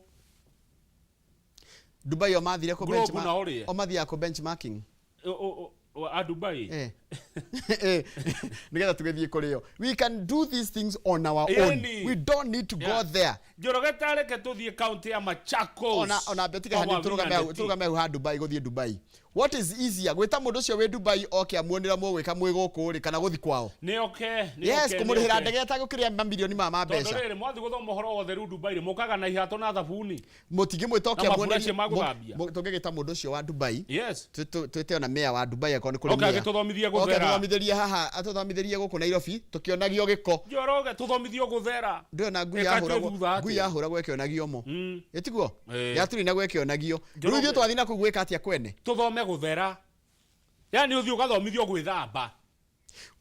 Dubai o mathire kũ Globe benchmark- na ũrĩe. O mathiaga kũ benchmarking. A Dubai. Nĩgetha tũgĩthiĩ kũrĩo, we can do these things on our own. Ĩni. We don't need to go there. Njoroge, tareke tũthiĩ kaunti ya Machakos. Ona mbe tiga hanini, Kwa tũrũgame hau. Wavinya. Tũrũgame hau ha Dubai, gũthiĩ Dubai. What is easier, gwĩta mũndũ ũcio wĩ Dubai oke amuonĩra mũgwĩka mwĩ gũkũ rĩ, kana gũthi kwao? Nĩ oke, nĩ oke, nĩ Kũmũrĩhĩra oke. ndege ĩtagũkĩrĩa mamirioni ma Tondũ mbeca. rĩrĩ mwathiĩ gũthoma ũhoro wa ũtheru Dubai rĩ, mũkaga na ihato na thabuni. Mũtingĩmwĩta oke Na amuonerie. maburaci ma gũthambia. Tũngĩgĩta mũndũ ũcio wa Dubai, twĩte ona mayor wa Dubai akorwo nĩ kũrĩ Oke mayor. agĩtũthomithie Oke gũthera. atũthomithĩrie haha, atũthomithĩrie gũkũ Nairobi tũkĩonagio gĩko. Njoroge, tũthomithio gũthera. Ndĩrona ngui Ĩka yahũragwo twĩ thutha ngui atĩa? yahũragwo ĩkĩonagio mo. Ĩtiguo? Ĩĩ. Yaturinagwo ĩkĩonagio. Rĩu Njoroge. ithuĩ twathiĩ na kũu gwĩka atĩa kwene? Tũthome gũthera, yani ũthiĩ ũgathomithio gwĩthamba.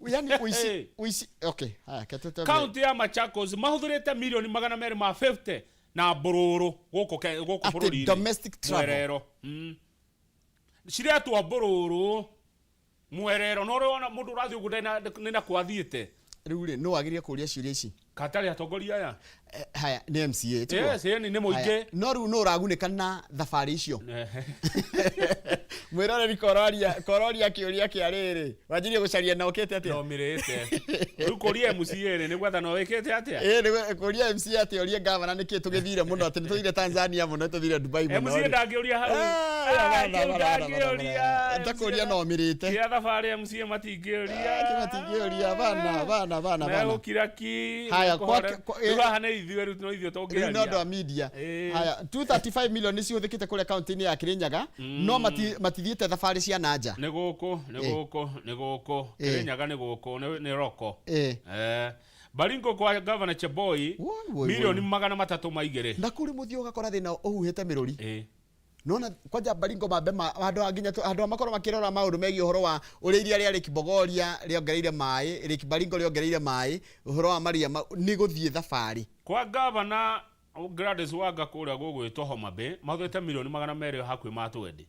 Yani ũici, ũici. Okay, haya, ke Kaunti ya Machakos mahũthĩrĩte 250 million na mbũrũrũ gũkũ gũkũ Atĩ bũrũri-inĩ. domestic travel. Mwerero. Ciretwo mbũrũrũ mwerero, no ũrĩ wona mũndũ ũrathiĩ ũguo nĩ na kwathiĩte. Rĩu rĩ, no wagĩrĩire kũũria ciũria ici. Katarĩ atongoria aya. Haya, nĩ MCA, tiguo? Yes, ĩni nĩ mũingĩ. Haya, no rĩu no ũragunĩka na thabarĩ icio? Mwĩroreri kororia kororia kĩũria kĩa rĩrĩ, wanjirie gũcaria na ũkĩte atĩa? Nomĩrĩte. Rĩu kũria MCA rĩ, nĩ gwathana wĩkĩte atĩa? Ĩ nĩ kũria MCA atĩ orie gavana nĩkĩ tũgĩthire mũno, atĩ nĩ tũthire Tanzania mũno, tũthire Dubai mũno MCA rĩ. ndangĩũria hau. Ah, Ah, bana, kĩu bana, bana, bana, ndangĩũria. bana. Ntakũria no mĩrĩte. Kĩa thabarĩ MCA matingĩũria. Matingĩũria bana bana bana bana. Megũkira ki. Haya, mekũhora. eh, Rĩu haha nĩ ithuĩ, rĩu no ithuĩ Rĩu nĩ ũndũ wa tũngĩaria. media. Ĩĩ. Haya, 235 million nĩ cihũthĩkĩte kũrĩa kaunti-inĩ ya Kirinyaga, no matithiĩte thabarĩ cia nanja. Nĩ gũkũ, nĩ gũkũ, nĩ gũkũ. Kĩrĩnyaga nĩ gũkũ, nĩ roko. Baringo kwa Governor Cheboi Woi, woi, milioni woi. 302. Na kũrĩ mũthiĩ ũgakora thĩna ũhuhĩte mĩrũri. Nona kwanja Baringo mambe handũ ha nginya handũ ha makorwo makĩrora maũndũ megiĩ ũhoro wa ũrĩa iria rĩa Lake Bogoria rĩongereire maĩ, Lake Baringo rĩongereire maĩ, ũhoro wa maria nĩ gũthiĩ thabarĩ. Kwa Governor Gladys Wanga kũrĩa gũgwĩtwo Homa Bay mahũthĩrĩte milioni 200 hakuhĩ ma twendi.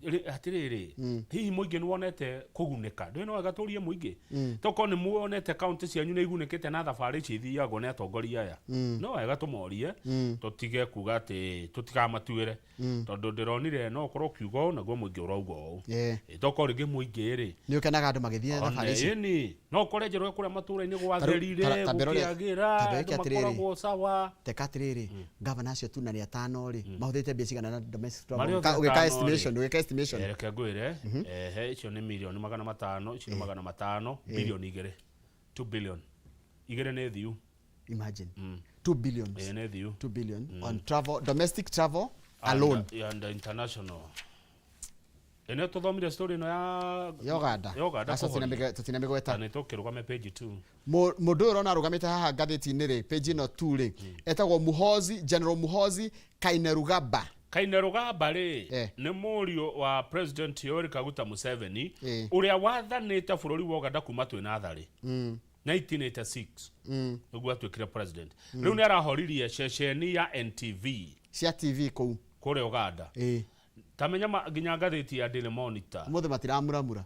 Atĩrĩrĩ, hihi mũingĩ nĩ wonete kũgunĩka? Ndũĩ no wega tũrie mũingĩ, tokorwo nĩ muonete kaunti cianyu nĩ igunĩkĩte na thabarĩ ici ithiagwo nĩ atongoria aya. No wega tũmorie, tũtige kuga atĩ tũtikamatuĩre, tondũ ndĩronire no ũkorwo ũkiuga ũũ naguo mũingĩ ũrauga ũũ. Tokorwo rĩngĩ mũingĩ rĩ Nĩ ũkenaga andũ magĩthiĩ thabarĩ ici. Ĩni no ũkore Njoroge kũrĩa matũra-inĩ gwatherire, gũkĩagĩra, ta andũ reke atĩrĩrĩ. makoragwo sawa. Teka atĩrĩrĩ, gavana acio tu na nĩ atano rĩ, mahũthĩrĩte mbia cigana na domestic Marĩ travel? othe Ũgĩka atano rĩ. estimation, ũgĩka estimation. Reke ngwĩre, ehe, icio nĩ milioni 500, icio nĩ 500, bilioni 2, 2 billion, 2 nĩ thiu. Imagine 2 billion. Nĩ thiu. 2 billion on travel, domestic travel alone. And international. Ĩno tũthomire story ĩno ya Ya Uganda. Ya Uganda Aca kũhonia. tũtinamĩgweta. Na nĩ tũkĩrũgame page 2. Mũndũ ũyũ ũrona arũgamĩte haha ngathĩti-inĩ rĩ, page ĩno tu rĩ, etagwo Muhozi, General Muhozi Kainerugaba. Kainerugaba rĩ, nĩ mũriũ wa President Yoweri Kaguta Museveni, ũrĩa wathanĩte bũrũri wa Uganda kuma twĩ natharĩ 1986, nĩguo atuĩkire president. Rĩu nĩ arahoririe ceceni ya NTV cia TV kũu kũrĩa Uganda. Tamenya nginya ngathĩti ya Daily Monitor. Ũmũthĩ matiramuramura.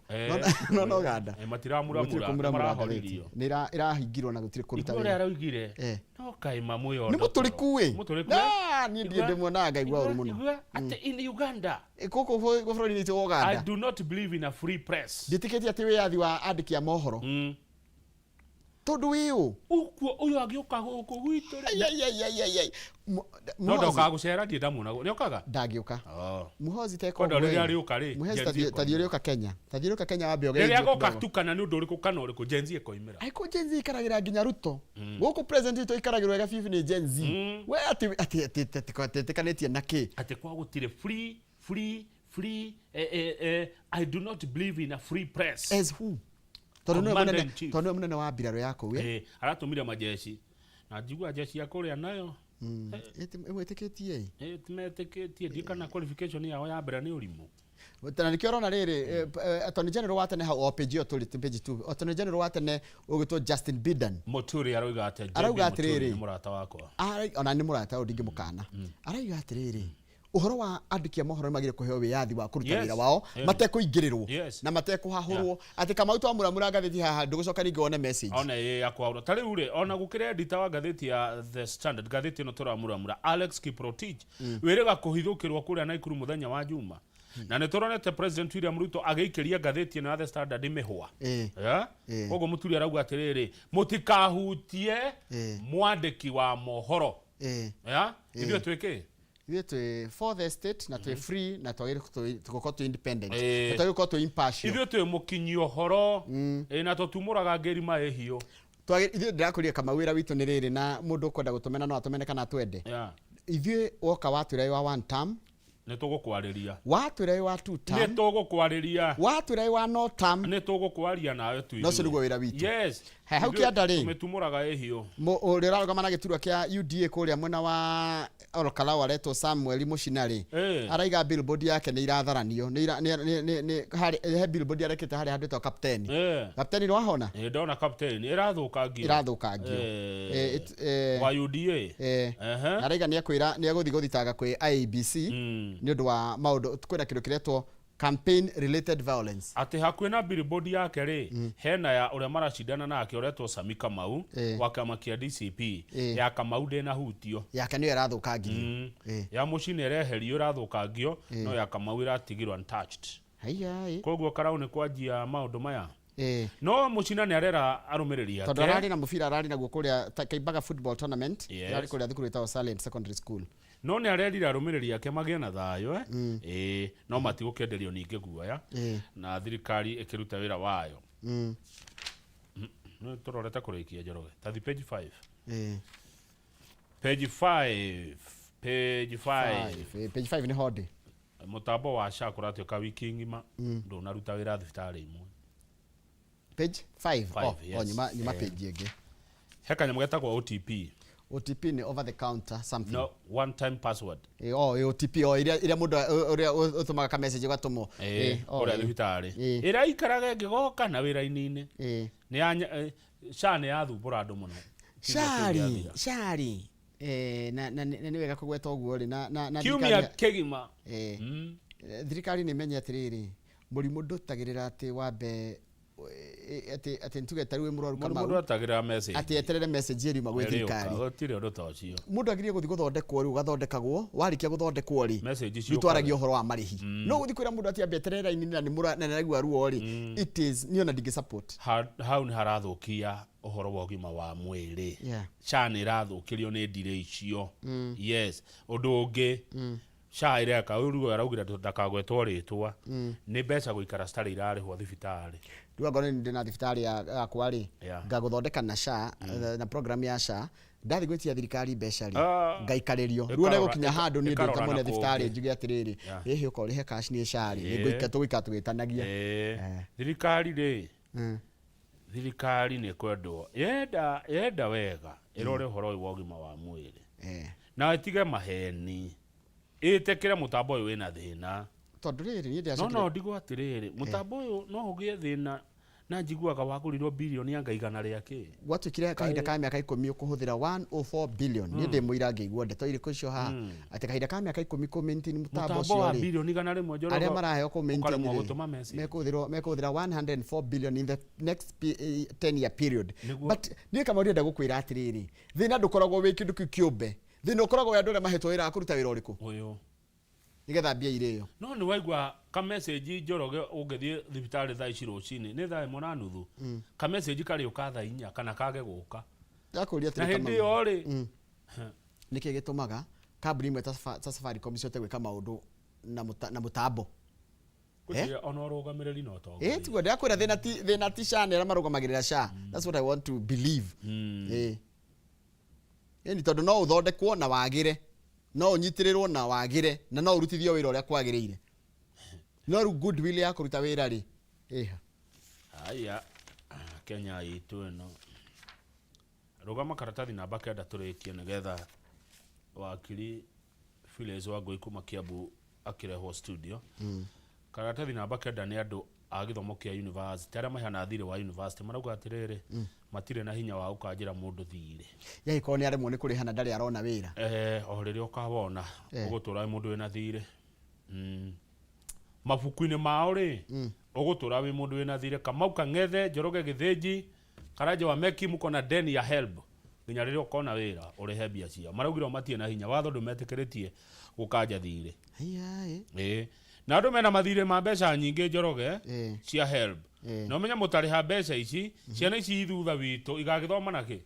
No Uganda. Matiramuramura, Gũtirĩ kũmuramura nĩmarahoririo. ngathĩti. Nĩ ĩrahingirwo na gũtirĩ kũruta Igua wĩra. ũrĩa araugire, no kaĩ mamuyo Nĩ mũtũrĩku ĩ. Mũtũrĩku. Na, niĩ ndiĩ ndĩmuonaga ngaigua ũru mũno. Igua atĩ in Uganda, Gũkũ bũrũri-inĩ witũ wa I Uganda, do not believe in a free press. Ndiĩtĩkĩtie atĩ wĩyathi wa andĩki a mohoro, tondũ wĩ ũ Ũguo ũyũ agĩũka gũkũ gwitũ rĩ. Ai, ai, ai, ai, ai, ai. No ndokaga gũcera, ndirĩ ndamuona nĩ okaga. Ndangĩũka. Muhozi teka Kwenda ũguo rĩrĩa ĩ. arĩũka rĩ, Muhozi Gen Z tathi ũrĩũka Kenya, tathi ũrĩũka Kenya wambe Rĩrĩa ũgeithio agoka kidogo. tukana nĩ ũndũ ũrĩkũ kana ũrĩkũ Gen Z ĩkoimĩra. Aiko Gen Z ikaragĩra nginya Ruto. Gũkũ president witũ ikaragĩrwo wega bibi nĩ Gen Z. We atĩ atĩ atĩ atĩ atĩkanĩtie na kĩ? Atĩ kwa gũtirĩ free free free, I do not believe in a free press. As who? Tondũ nĩwe Commander mũnene, in chief. tondũ nĩwe mũnene wa mbirarũ ya kũu. Aratũmire majeshi na njigua jeshi ya kũrĩa nayo Ĩmwĩtĩkĩtie ĩ. Timetĩkĩtie, ndiũ kana qualification yao ya mbere nĩ ũrimũ. Na nĩkĩo ũrona rĩrĩ, Attorney General wa tene hau o page ĩyo tũrĩ, page 2, Attorney General wa tene ũgwĩtwo Justin Bidan Muturi arauga atĩ JB Arauga Muturi atĩrĩrĩ. nĩ mũrata wakwa. Ona nĩ mũrata ũyũ ndingĩmũkana. Arauga atĩrĩrĩ, ũhoro wa andĩki a mohoro nĩ magĩrĩire kũheo wĩyathi wa kũruta wĩra wao matekũingĩrĩrwo na matekũhahũrwo, atĩ Kamau twamuramura ngathĩti haha ndũgũcoka rĩngĩ wone message. Ona ĩ ya kwaura ta rĩu rĩ, ona gũkĩrĩ editor wa ngathĩti ya The Standard, ngathĩti ĩno tũramuramura, Alex Kiprotich, wĩrĩga kũhithũkĩrwo kũrĩa Naikuru mũthenya wa Juma, na nĩ tũronete President William Ruto agĩikĩria ngathĩti ĩno ya The Standard mĩhũa. Koguo Mũturi arauga atĩrĩrĩ, mũtikahutie mwandĩki wa mohoro. Ithuĩ twĩkĩ? Ithuĩ twĩ fourth estate na twĩ free na twagĩrĩirwo gũkorwo twĩ independent na twagĩrĩirwo gũkorwo twĩ impartial. Ithuĩ twĩ mũkinyi ũhoro, na tũtumũraga ngĩri maĩ hiũ. Ithuĩ ndĩrakũria Kamau, wĩra witũ nĩ rĩrĩ, na mũndũ ũkwenda gũtũmena no atũmene kana atwende. Ithuĩ woka watwĩra wĩ wa one term, Nĩ tũgũkwarĩria. Watwĩra wĩ wa two Nĩ term, tũgũkwarĩria. Watwĩra wĩ wa no term, Nĩ tũgũkwaria nawe tu. Na ũcio nĩguo wĩra witũ. Yes. He, hau Ithuĩ kĩanda rĩ. Tũmĩtumũraga ĩhiũ. Ũrĩa ũrarũgama na gĩturwa kĩa UDA kũrĩa mwena wa Olkalau aretwo Samuel Mũcinarĩ, araiga billboard yake nĩ iratharanio, nĩ he billboard arekĩte harĩa handĩtwo kapteni. Kapteni nĩ wahona? Ndona captain ĩrathũkangio. Ĩrathũkangio. Wa UDA. Na araiga nĩ ekwĩra nĩ egũthiĩ gũthitanga kwĩ IEBC nĩ ũndũ wa maũndũ kwĩna kĩndũ kĩretwo campaign related violence. Atĩ hakuhĩ na billboard yake rĩ, hena ya ũrĩa maracindana nake ũretwo Sami Kamau wa kĩama kĩa DCP. Ya Kamau ndĩnahutio. Yake nĩyo ĩrathũkangirio. Ya mũcini ĩreherio ĩrathũkangio, no ya Kamau ĩratigirwo untouched. Haiya. Koguo Karau nĩ kwanjia maũndũ maya. No Mũcina nĩ arera arũmĩrĩri Tondũ ake. ararĩ na mũbira ararĩ naguo kũrĩa Kaimbaga football tournament. Ĩrarĩ kũrĩa thukuru ĩtagwo Silent Secondary School. No nĩ arerire arũmĩrĩri ake magĩe na thayũ, ĩĩ, no matigũkĩenderio ningĩ guoya na thirikari ĩkĩruta wĩra wayo. Nĩ tũrorete kũrĩkia, Njoroge, tathi page 5. Page 5, page 5. Five. Page 5 nĩ hondĩ. Mũtambo wa SHA kũratuĩka wiki ng'ima ndũnaruta wĩra thibitarĩ imwe. Page 5. Five, Oh, yes. oh, nyuma page ĩngĩ. He kanyamũ getagwo OTP. OTP nĩ over the counter something. No, one time password. Oh, OTP, oh, ĩrĩa mũndũ ũrĩa ũtũmaga ka message ũgatũmwo. Oh, Kũrĩa thibitarĩ ĩraikaraga ĩngĩgoka na wĩra-inĩ nĩ ya SHA nĩ yathumbũra andũ mũno. Kiumia kĩu Shari gĩathira. shari, na nĩ wega kũgweta ũguo rĩ na Kiumia kĩgima. Thirikari nĩ menye atĩrĩrĩ, mũrimũ ndũtagĩrĩra atĩ wambe atĩ ntuge ta rĩu wĩ mũrwaru Mũrimũ Kamau ndwetagĩrĩra message. Atĩ eterere message ĩriuma gwĩ Ĩrĩũka, thirikari. Gũtirĩ ũndũ ta ũcio. Mũndũ agĩrĩire gũthiĩ gũthondekwo rĩ, ũgathondekagwo, warĩkia gũthondekwo rĩ, Message rĩu ciũkaga. twaragia ũhoro wa marĩhi. No gũthiĩ kwĩra mũndũ atĩ ambe eterere raini na nĩ na nĩ araigua ruo rĩ, it is niĩ ona ndingĩ support. Hau nĩ harathũkia ũhoro wa ũgima wa mwĩrĩ. SHA nĩ ĩrathũkĩrio nĩ ndirĩ icio. Yes, ũndũ ũngĩ SHA ĩreka ũyũ ruo araugire ndakagwetwo rĩtwa nĩ mbeca gũikara citarĩ irarĩhwo thibitarĩ. Rĩu angorwo nĩ ndĩ na thibitarĩ yakwa rĩ, ngagũthondeka na SHA, na program ya SHA, ndathiĩ gwĩtia thirikari mbeca rĩ, Ah. ngaikarĩrio. Rĩu Ĩkarora- ona gũkinya handũ niĩ ĩkarora ndĩ ta mwene na thibitarĩ kũngĩ. njuge atĩrĩrĩ, ĩhĩ ũka ũrĩhe cash nĩ SHA rĩ, nĩngũikara tũgũikara tũgĩtanagia. Thirikari rĩ, thirikari nĩ kwendwo yenda wega ĩrore ũhoro ũyũ wa ũgima wa mwĩrĩ na ĩtige maheni, ĩtĩkĩre mũtambo ũyũ wĩna thĩna. Tondũ rĩrĩ niĩ No ndĩracokire no ndigwo atĩrĩrĩ, mũtambo ũyũ no ũgĩe thĩna na njiguaga wagũrirwo birioni anga igana rĩa kĩ. Gwatuĩkire kahinda ka mĩaka 10 ũkũhũthĩra 104 billion. Niĩ ndĩ mũira ngĩigua ndeto irĩkũ icio haha atĩ kahinda ka mĩaka 10 kũ maintain mũtambo Mũtambo ũcio wa rĩ, birioni 100, Njoroge, arĩa maraheo kũ maintain ũkaremwo rĩ, gũtũma message. mekũhũthĩra 104 billion in the next 10 year period. Nĩguo. But niĩ kama ndĩrenda gũkwĩra atĩrĩrĩ, thĩna ndũkoragwo wĩ kĩndũ kĩu kĩũmbe, thĩna ũkoragwo wĩ andũ arĩa mahetwo wĩra wa kũruta wĩra ũrĩkũ Ũyũ nĩgetha mbia irĩo. No nĩ waigua ka message, Njoroge, ũngĩthiĩ thibitarĩ thaa ici rũcinĩ nĩ 1:30, ka message karĩũka thaa 4 kana kage gũka. Ndakũria Na atĩrĩ, hĩndĩ Kamau, ĩyo rĩ, nĩkĩ gĩtũmaga kambuni imwe ta Safaricom cihote gwĩka maũndũ na mũtambo? Gũtirĩ ona ũrũgamĩrĩri na ũtongoria. Tiguo ndĩrakwĩra, thĩna ti SHA nĩ arĩa marũgamagĩrĩra SHA. That's what I want to believe. Ĩni tondũ no ũthondekwo na wagĩre, no ũnyitĩrĩrwo na wagĩre, na no ũrutithio wĩra ũrĩa kwagĩrĩire, no rĩu goodwill ya kũruta wĩra rĩ ĩha? Aya, Kenya itũ ĩno. Rũgama karatathi namba 9 tũrĩkie nĩgetha wakiri Phyllis Wangũi kuma Kiambu akĩrehwo studio. Karatathi namba 9 nĩ andũ a gĩthomo kĩa university arĩa maheanaga thirĩ wa university marauga atĩrĩrĩ, matirĩ na hinya wa gũkanjĩra mũndũ thirĩ. Yagĩkorwo nĩ aremwo nĩ kũrĩha na ndarĩ arona wĩra. O rĩrĩa ũkawona ũgũtũra wĩ mũndũ wĩna thirĩ. Mabuku-inĩ mao rĩ, ũgũtũra wĩ mũndũ wĩna thirĩ. Kamau Kang'ethe, Njoroge Gĩthĩnji, Karanja wa Meki, muko na deni ya HELB nginya rĩrĩa ũkona wĩra ũrĩhe mbia ciao. Maraugire o matirĩ na hinya, watho ndũmetĩkĩrĩtie gũkanja thirĩ. Haiya. Ĩĩ, na andũ mena mathirĩ ma mbeca nyingĩ, Njoroge, cia HELB. Na ũmenye mũtarĩha mbeca ici, ciana ici thutha witũ igagĩthoma nakĩ?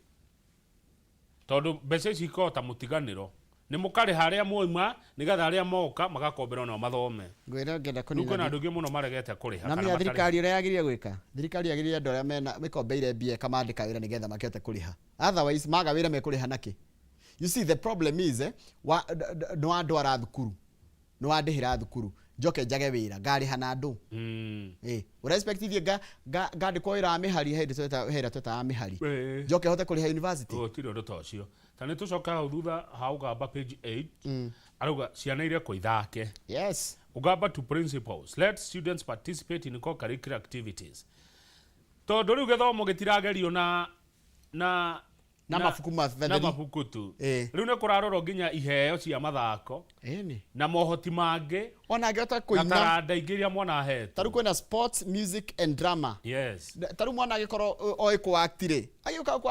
Tondũ mbeca ici ikoragwo ta mũtiganĩro, nĩ mũkarĩha arĩa mwauma nĩgetha arĩa moka magakombera nao mathome. Ngwĩra ngenda Rĩu kũnina kwĩna andũ aingĩ mũno maregete kũrĩha na kana menya matarĩha. Thirikari ũrĩa yagĩrĩire gwĩka, thirikari yagĩrĩire andũ arĩa mena mĩkombeire mbia ĩkamandĩka wĩra nĩgetha makĩhote kũrĩha. Otherwise maga wĩra mekũrĩha nakĩ? You see, the problem is, nĩ wandwara thukuru, nĩ wandĩhĩra thukuru, njoke njage wĩra, ngarĩha na andũ. Ũra expect thiĩ ngandĩkwo wĩra wa mĩhari hĩndĩ tweta hĩra twetaga mĩhari, njoke hote kũrĩha university? Gũtirĩ ũndũ ta ũcio. Ta nĩ tũcoke hau thutha ha Ũgamba page 8, arauga ciana irekwo ithake. Ugamba to principals, let students participate in co-curricular activities, tondũ rĩu gĩthomo gĩtiragerio na na Na mabuku na matheri. Mabuku tu. Ĩĩ. Rĩu nĩ kũrarorwo nginya iheo cia mathako Ĩni. Na mohoti mangĩ Ona angĩhota na kũina. Taranda ingĩ iria mwana ahetwo. Tarĩu kwĩna sports, music and drama. Tarĩu mwana angĩkorwo oĩ kũ act rĩ, agĩũka gũkũ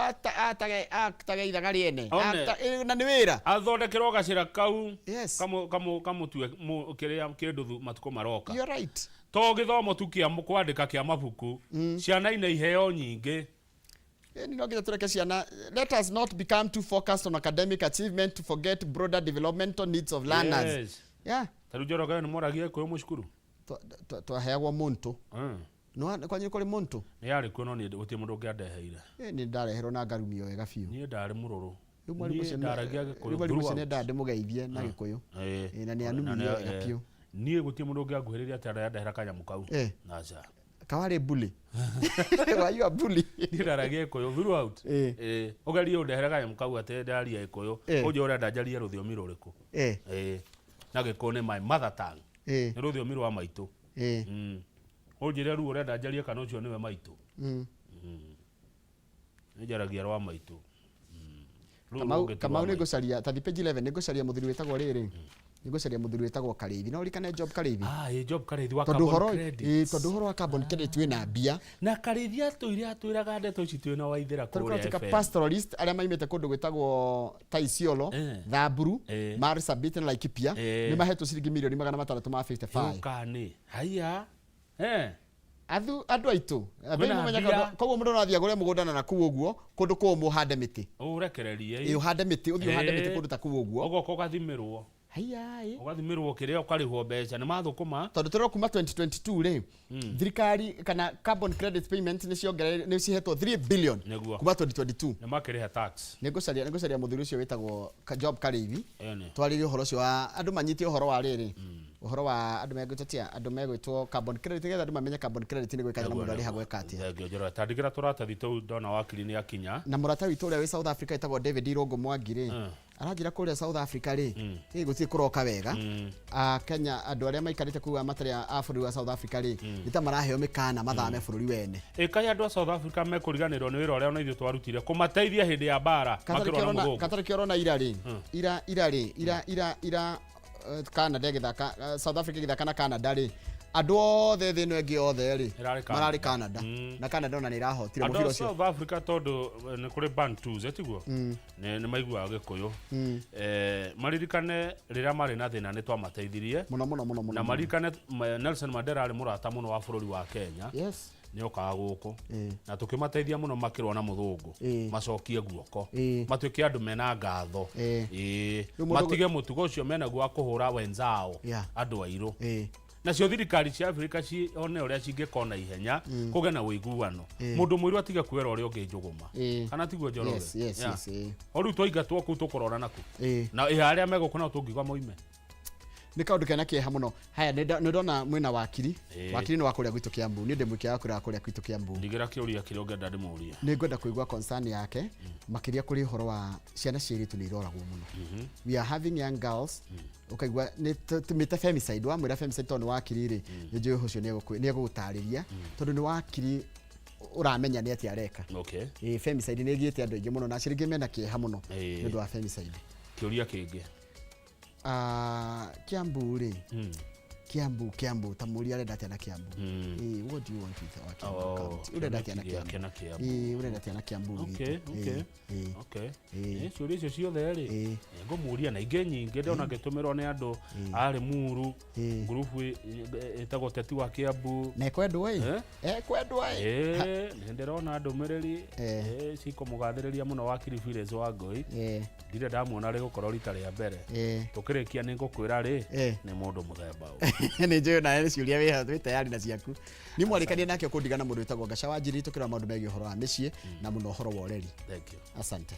actage ithaga rĩene. One. Na nĩ wĩra. Athondekerwo gacĩra kau. Yes. Kamũtue kĩrĩa kĩndũ matukũ maroka. You're right. To gĩthomo tu kĩa kwandĩka kĩa mabuku, ciana ina iheo nyingĩ. Ĩni no nginya tũreke ciana. Let us not become too focused on academic achievement to forget broader developmental needs of learners. Tarĩu Njoroge nĩ moragia Gĩkũyũ mũcukuru? Twaheagwo muntu. No kwanyu kũrĩ muntu? Nĩ yarĩ kuo, no niĩ gũtirĩ mũndũ ũngĩandeheire. Nĩ ndareherwo na ngarumio wega biũ. Niĩ ndarĩ mũrũrũ. Rĩu mwarimũ Niĩ ũcio ndaragia rĩu Gĩkũyũ mwarimũ ũcio throughout. nĩendaga ndĩmũgeithie na Gĩkũyũ. Ĩĩ, na nĩ anumirie Na wega biũ. Niĩ gũtirĩ mũndũ ũngĩanguhĩrĩria atĩ arandehera kanyamũ kau. Aca. Kawarĩ bully, were you a bully? Niĩ ndaragia Gĩkũyũ throughout. Ũgerie ũndehere kanyamũ kau atĩ ndaria Gĩkũyũ. Ũnjĩre ũrenda njarie rũthiomi rũrĩkũ. Na Gĩkũyũ nĩ my mother tongue. Nĩ rũthiomi rwa maitũ. Ũnjĩre rĩu ũrenda njarie kana ũcio nĩwe maitũ. Nĩ njaragia rwa maitũ. Rũu Kamau rũngĩ ti Kamau rwa nĩ maitũ. ngũcaria tathi page 11, nĩ ngũcaria mũthuri wĩtagwo rĩrĩ, nĩ ngũcaria mũthuri wĩtagwo Karĩithi, no ũririkane Job Karĩithi? Ah, ĩ Job Karĩithi wa Tondũ carbon ũhoro credits. ĩ, tondũ ũhoro wa carbon credit wĩna mbia. Na Karĩithi atũire atwĩraga ndeto ici twĩna Waithĩra Tondũ kũrĩa kũratuĩka FM. pastoralist arĩa maimĩte kũndũ gwĩtagwo ta Isiolo, Thamburu, Marsabit na Laikipia nĩ mahetwo ciringi mirioni 655. Yũka haiya. Athu andũ aitũ Kwĩna mbia. Koguo mũndũ no athiĩ agũre mũgũnda na nakũu ũguo kũndũ kũũmũ ũhande mĩtĩ. Ũrekererie. Ĩ, ũhande mĩtĩ, ũthiĩ ũhande mĩtĩ kũndũ ta kũu ũguo. Ũgoka ũgathimĩrwo. Haiya ĩ. Ũgathimĩrwo kĩrĩa ũkarĩhwo mbeca nĩ mathũkũma. Tondũ tũrona kuma 2022 rĩ, thirikari kana carbon credit payment nĩ ciongereire, nĩ cihetwo 3 billion kuma 2022. Nĩ makĩrĩha tax. Nĩ ngũcaria mũthuri ũcio wĩtagwo Job Karĩithi. Ene. Twarĩrie ũhoro ũcio wa andũ manyite ũhoro wa rĩrĩ, ũhoro wa andũ megwĩtwo tia andũ megwĩtwo carbon credit, nĩgetha andũ mamenye carbon credit nĩ gwĩka na mũndũ arĩhagwo eka atĩa. Thengiũ Njoroge. Tandĩkĩra tũratathi tũu ndona wakiri nĩ akinya. Na mũrata witũ ũrĩa wĩ South Africa wĩtagwo David Irũngũ Mwangi rĩ, aranjĩra kũrĩa South Africa rĩ, ĩ gũtirĩ kũroka wega. A Kenya, andũ arĩa maikarĩte kũu a matarĩ a bũrũri wa South Africa rĩ, nĩ ta maraheo mĩkana mathame bũrũri wene. Ĩ kaĩ andũ a South Africa mekũriganĩrwo nĩ wĩra ũrĩa ona ithuĩ twarutire kũmateithia hĩndĩ ya mbara makĩrũa na mũthũngũ? Katarĩ kĩorona ira rĩ, ira ira rĩ, ira ira ira Canada ĩgĩthaka, South Africa ĩgĩthaka na Canada rĩ, andũ othe thĩ ĩno ĩngĩ othe rĩ Ĩrarĩ Canada. Mararĩ Canada, na Canada ona nĩ ĩrahotire Andũ mũbira a ũcio. South Africa, tondũ nĩ kũrĩ Bantus, tiguo nĩ maiguaga Gĩkũyũ, maririkane rĩrĩa marĩ na thĩna nĩ twamateithirie. Mũno mũno mũno mũno. Na maririkane Nelson Mandela arĩ mũrata mũno wa bũrũri wa Kenya. Nĩ okaga gũkũ na tũkĩmateithia mũno makĩrũa na mũthũngũ. Macokie guoko, matuĩke andũ mena ngatho. Rĩu Matige mũtugo ũcio menaguo wa kũhũra wenzao, andũ airũ. Nacio thirikari cia Afrika cione ũrĩa cingĩka na ihenya kũgĩe na ũiguano, mũndũ mũirũ atige kwĩra ũrĩa ũngĩ njũgũma. Kana tiguo, Njoroge? Yes. O rĩu twaingatwo kũu tũkũrora naku Ĩĩ. na ĩ arĩa megũkũ nao tũngiuga moime. Nĩ kaũndũ kena kĩeha mũno. Haya, nĩ ndona mwĩna wakiri. Wakiri nĩ wa kũrĩa gwitũ Kĩambu, niĩ ndĩ mũikia wa kũrĩa kũrĩa gwitũ Kĩambu. Ndigĩra kĩũria kĩrĩa ũngĩenda ndĩmũrie. Nĩ ngwenda kũigua concern yake makĩria kũrĩ ũhoro wa ciana cia airĩtu nĩ iroragwo mũno. We are having young girls, ũkaigua nĩ tũmĩte femicide. Wamwĩra femicide, tondũ nĩ wakiri rĩ, nĩ njũĩ ũcio nĩ egũgũtarĩria, tondũ nĩ wakiri ũramenya nĩ atĩa areka. Ĩĩ, femicide nĩ ĩgiĩte andũ aingĩ mũno na aciari aingĩ mena kĩeha mũno nĩ ũndũ wa femicide. Kĩũria kĩngĩ? Ah, Kiambu rĩ, Kiambu, Kiambu, ta mũria arenda atĩa na Kiambu? Ĩĩ, what do you want with our Kiambu Oh, county? Ũrenda atĩa na kĩoneki gĩake Kiambu? Na Kiambu. Ĩĩ, ũrenda atĩa na Kiambu gitũ? Ĩĩ. Okay. Ciũria icio ciothe rĩ, ngũmũria na ingĩ nyingĩ ndona ngĩtũmĩrwo nĩ andũ a Limuru, ngurubu ĩtagwo Teti wa Kiambu. Na ekwendwo ĩ. Eh? Ekwendwo ĩ. Ĩĩ, nĩ ndĩrona ndũmĩrĩri cikũmũgathĩrĩria mũno wakiri Phyllis Wangũi. Ndirĩ ndamuona rĩ gũkorwo rita rĩa mbere. Tũkĩrĩkia nĩ ngũkwĩra rĩ, nĩ mũndũ mũthemba ũyũ. Nĩ njũĩ nawe nĩ ciũria wĩ tayari na ciaku. Nĩ mwarĩkania nake ũkũndigana mũndũ wĩtagwo Ngaca wa Njiri, tũkĩrora maũndũ megiĩ ũhoro wa mĩciĩ na mũno ũhoro wa ũreri. Thank you. Asante.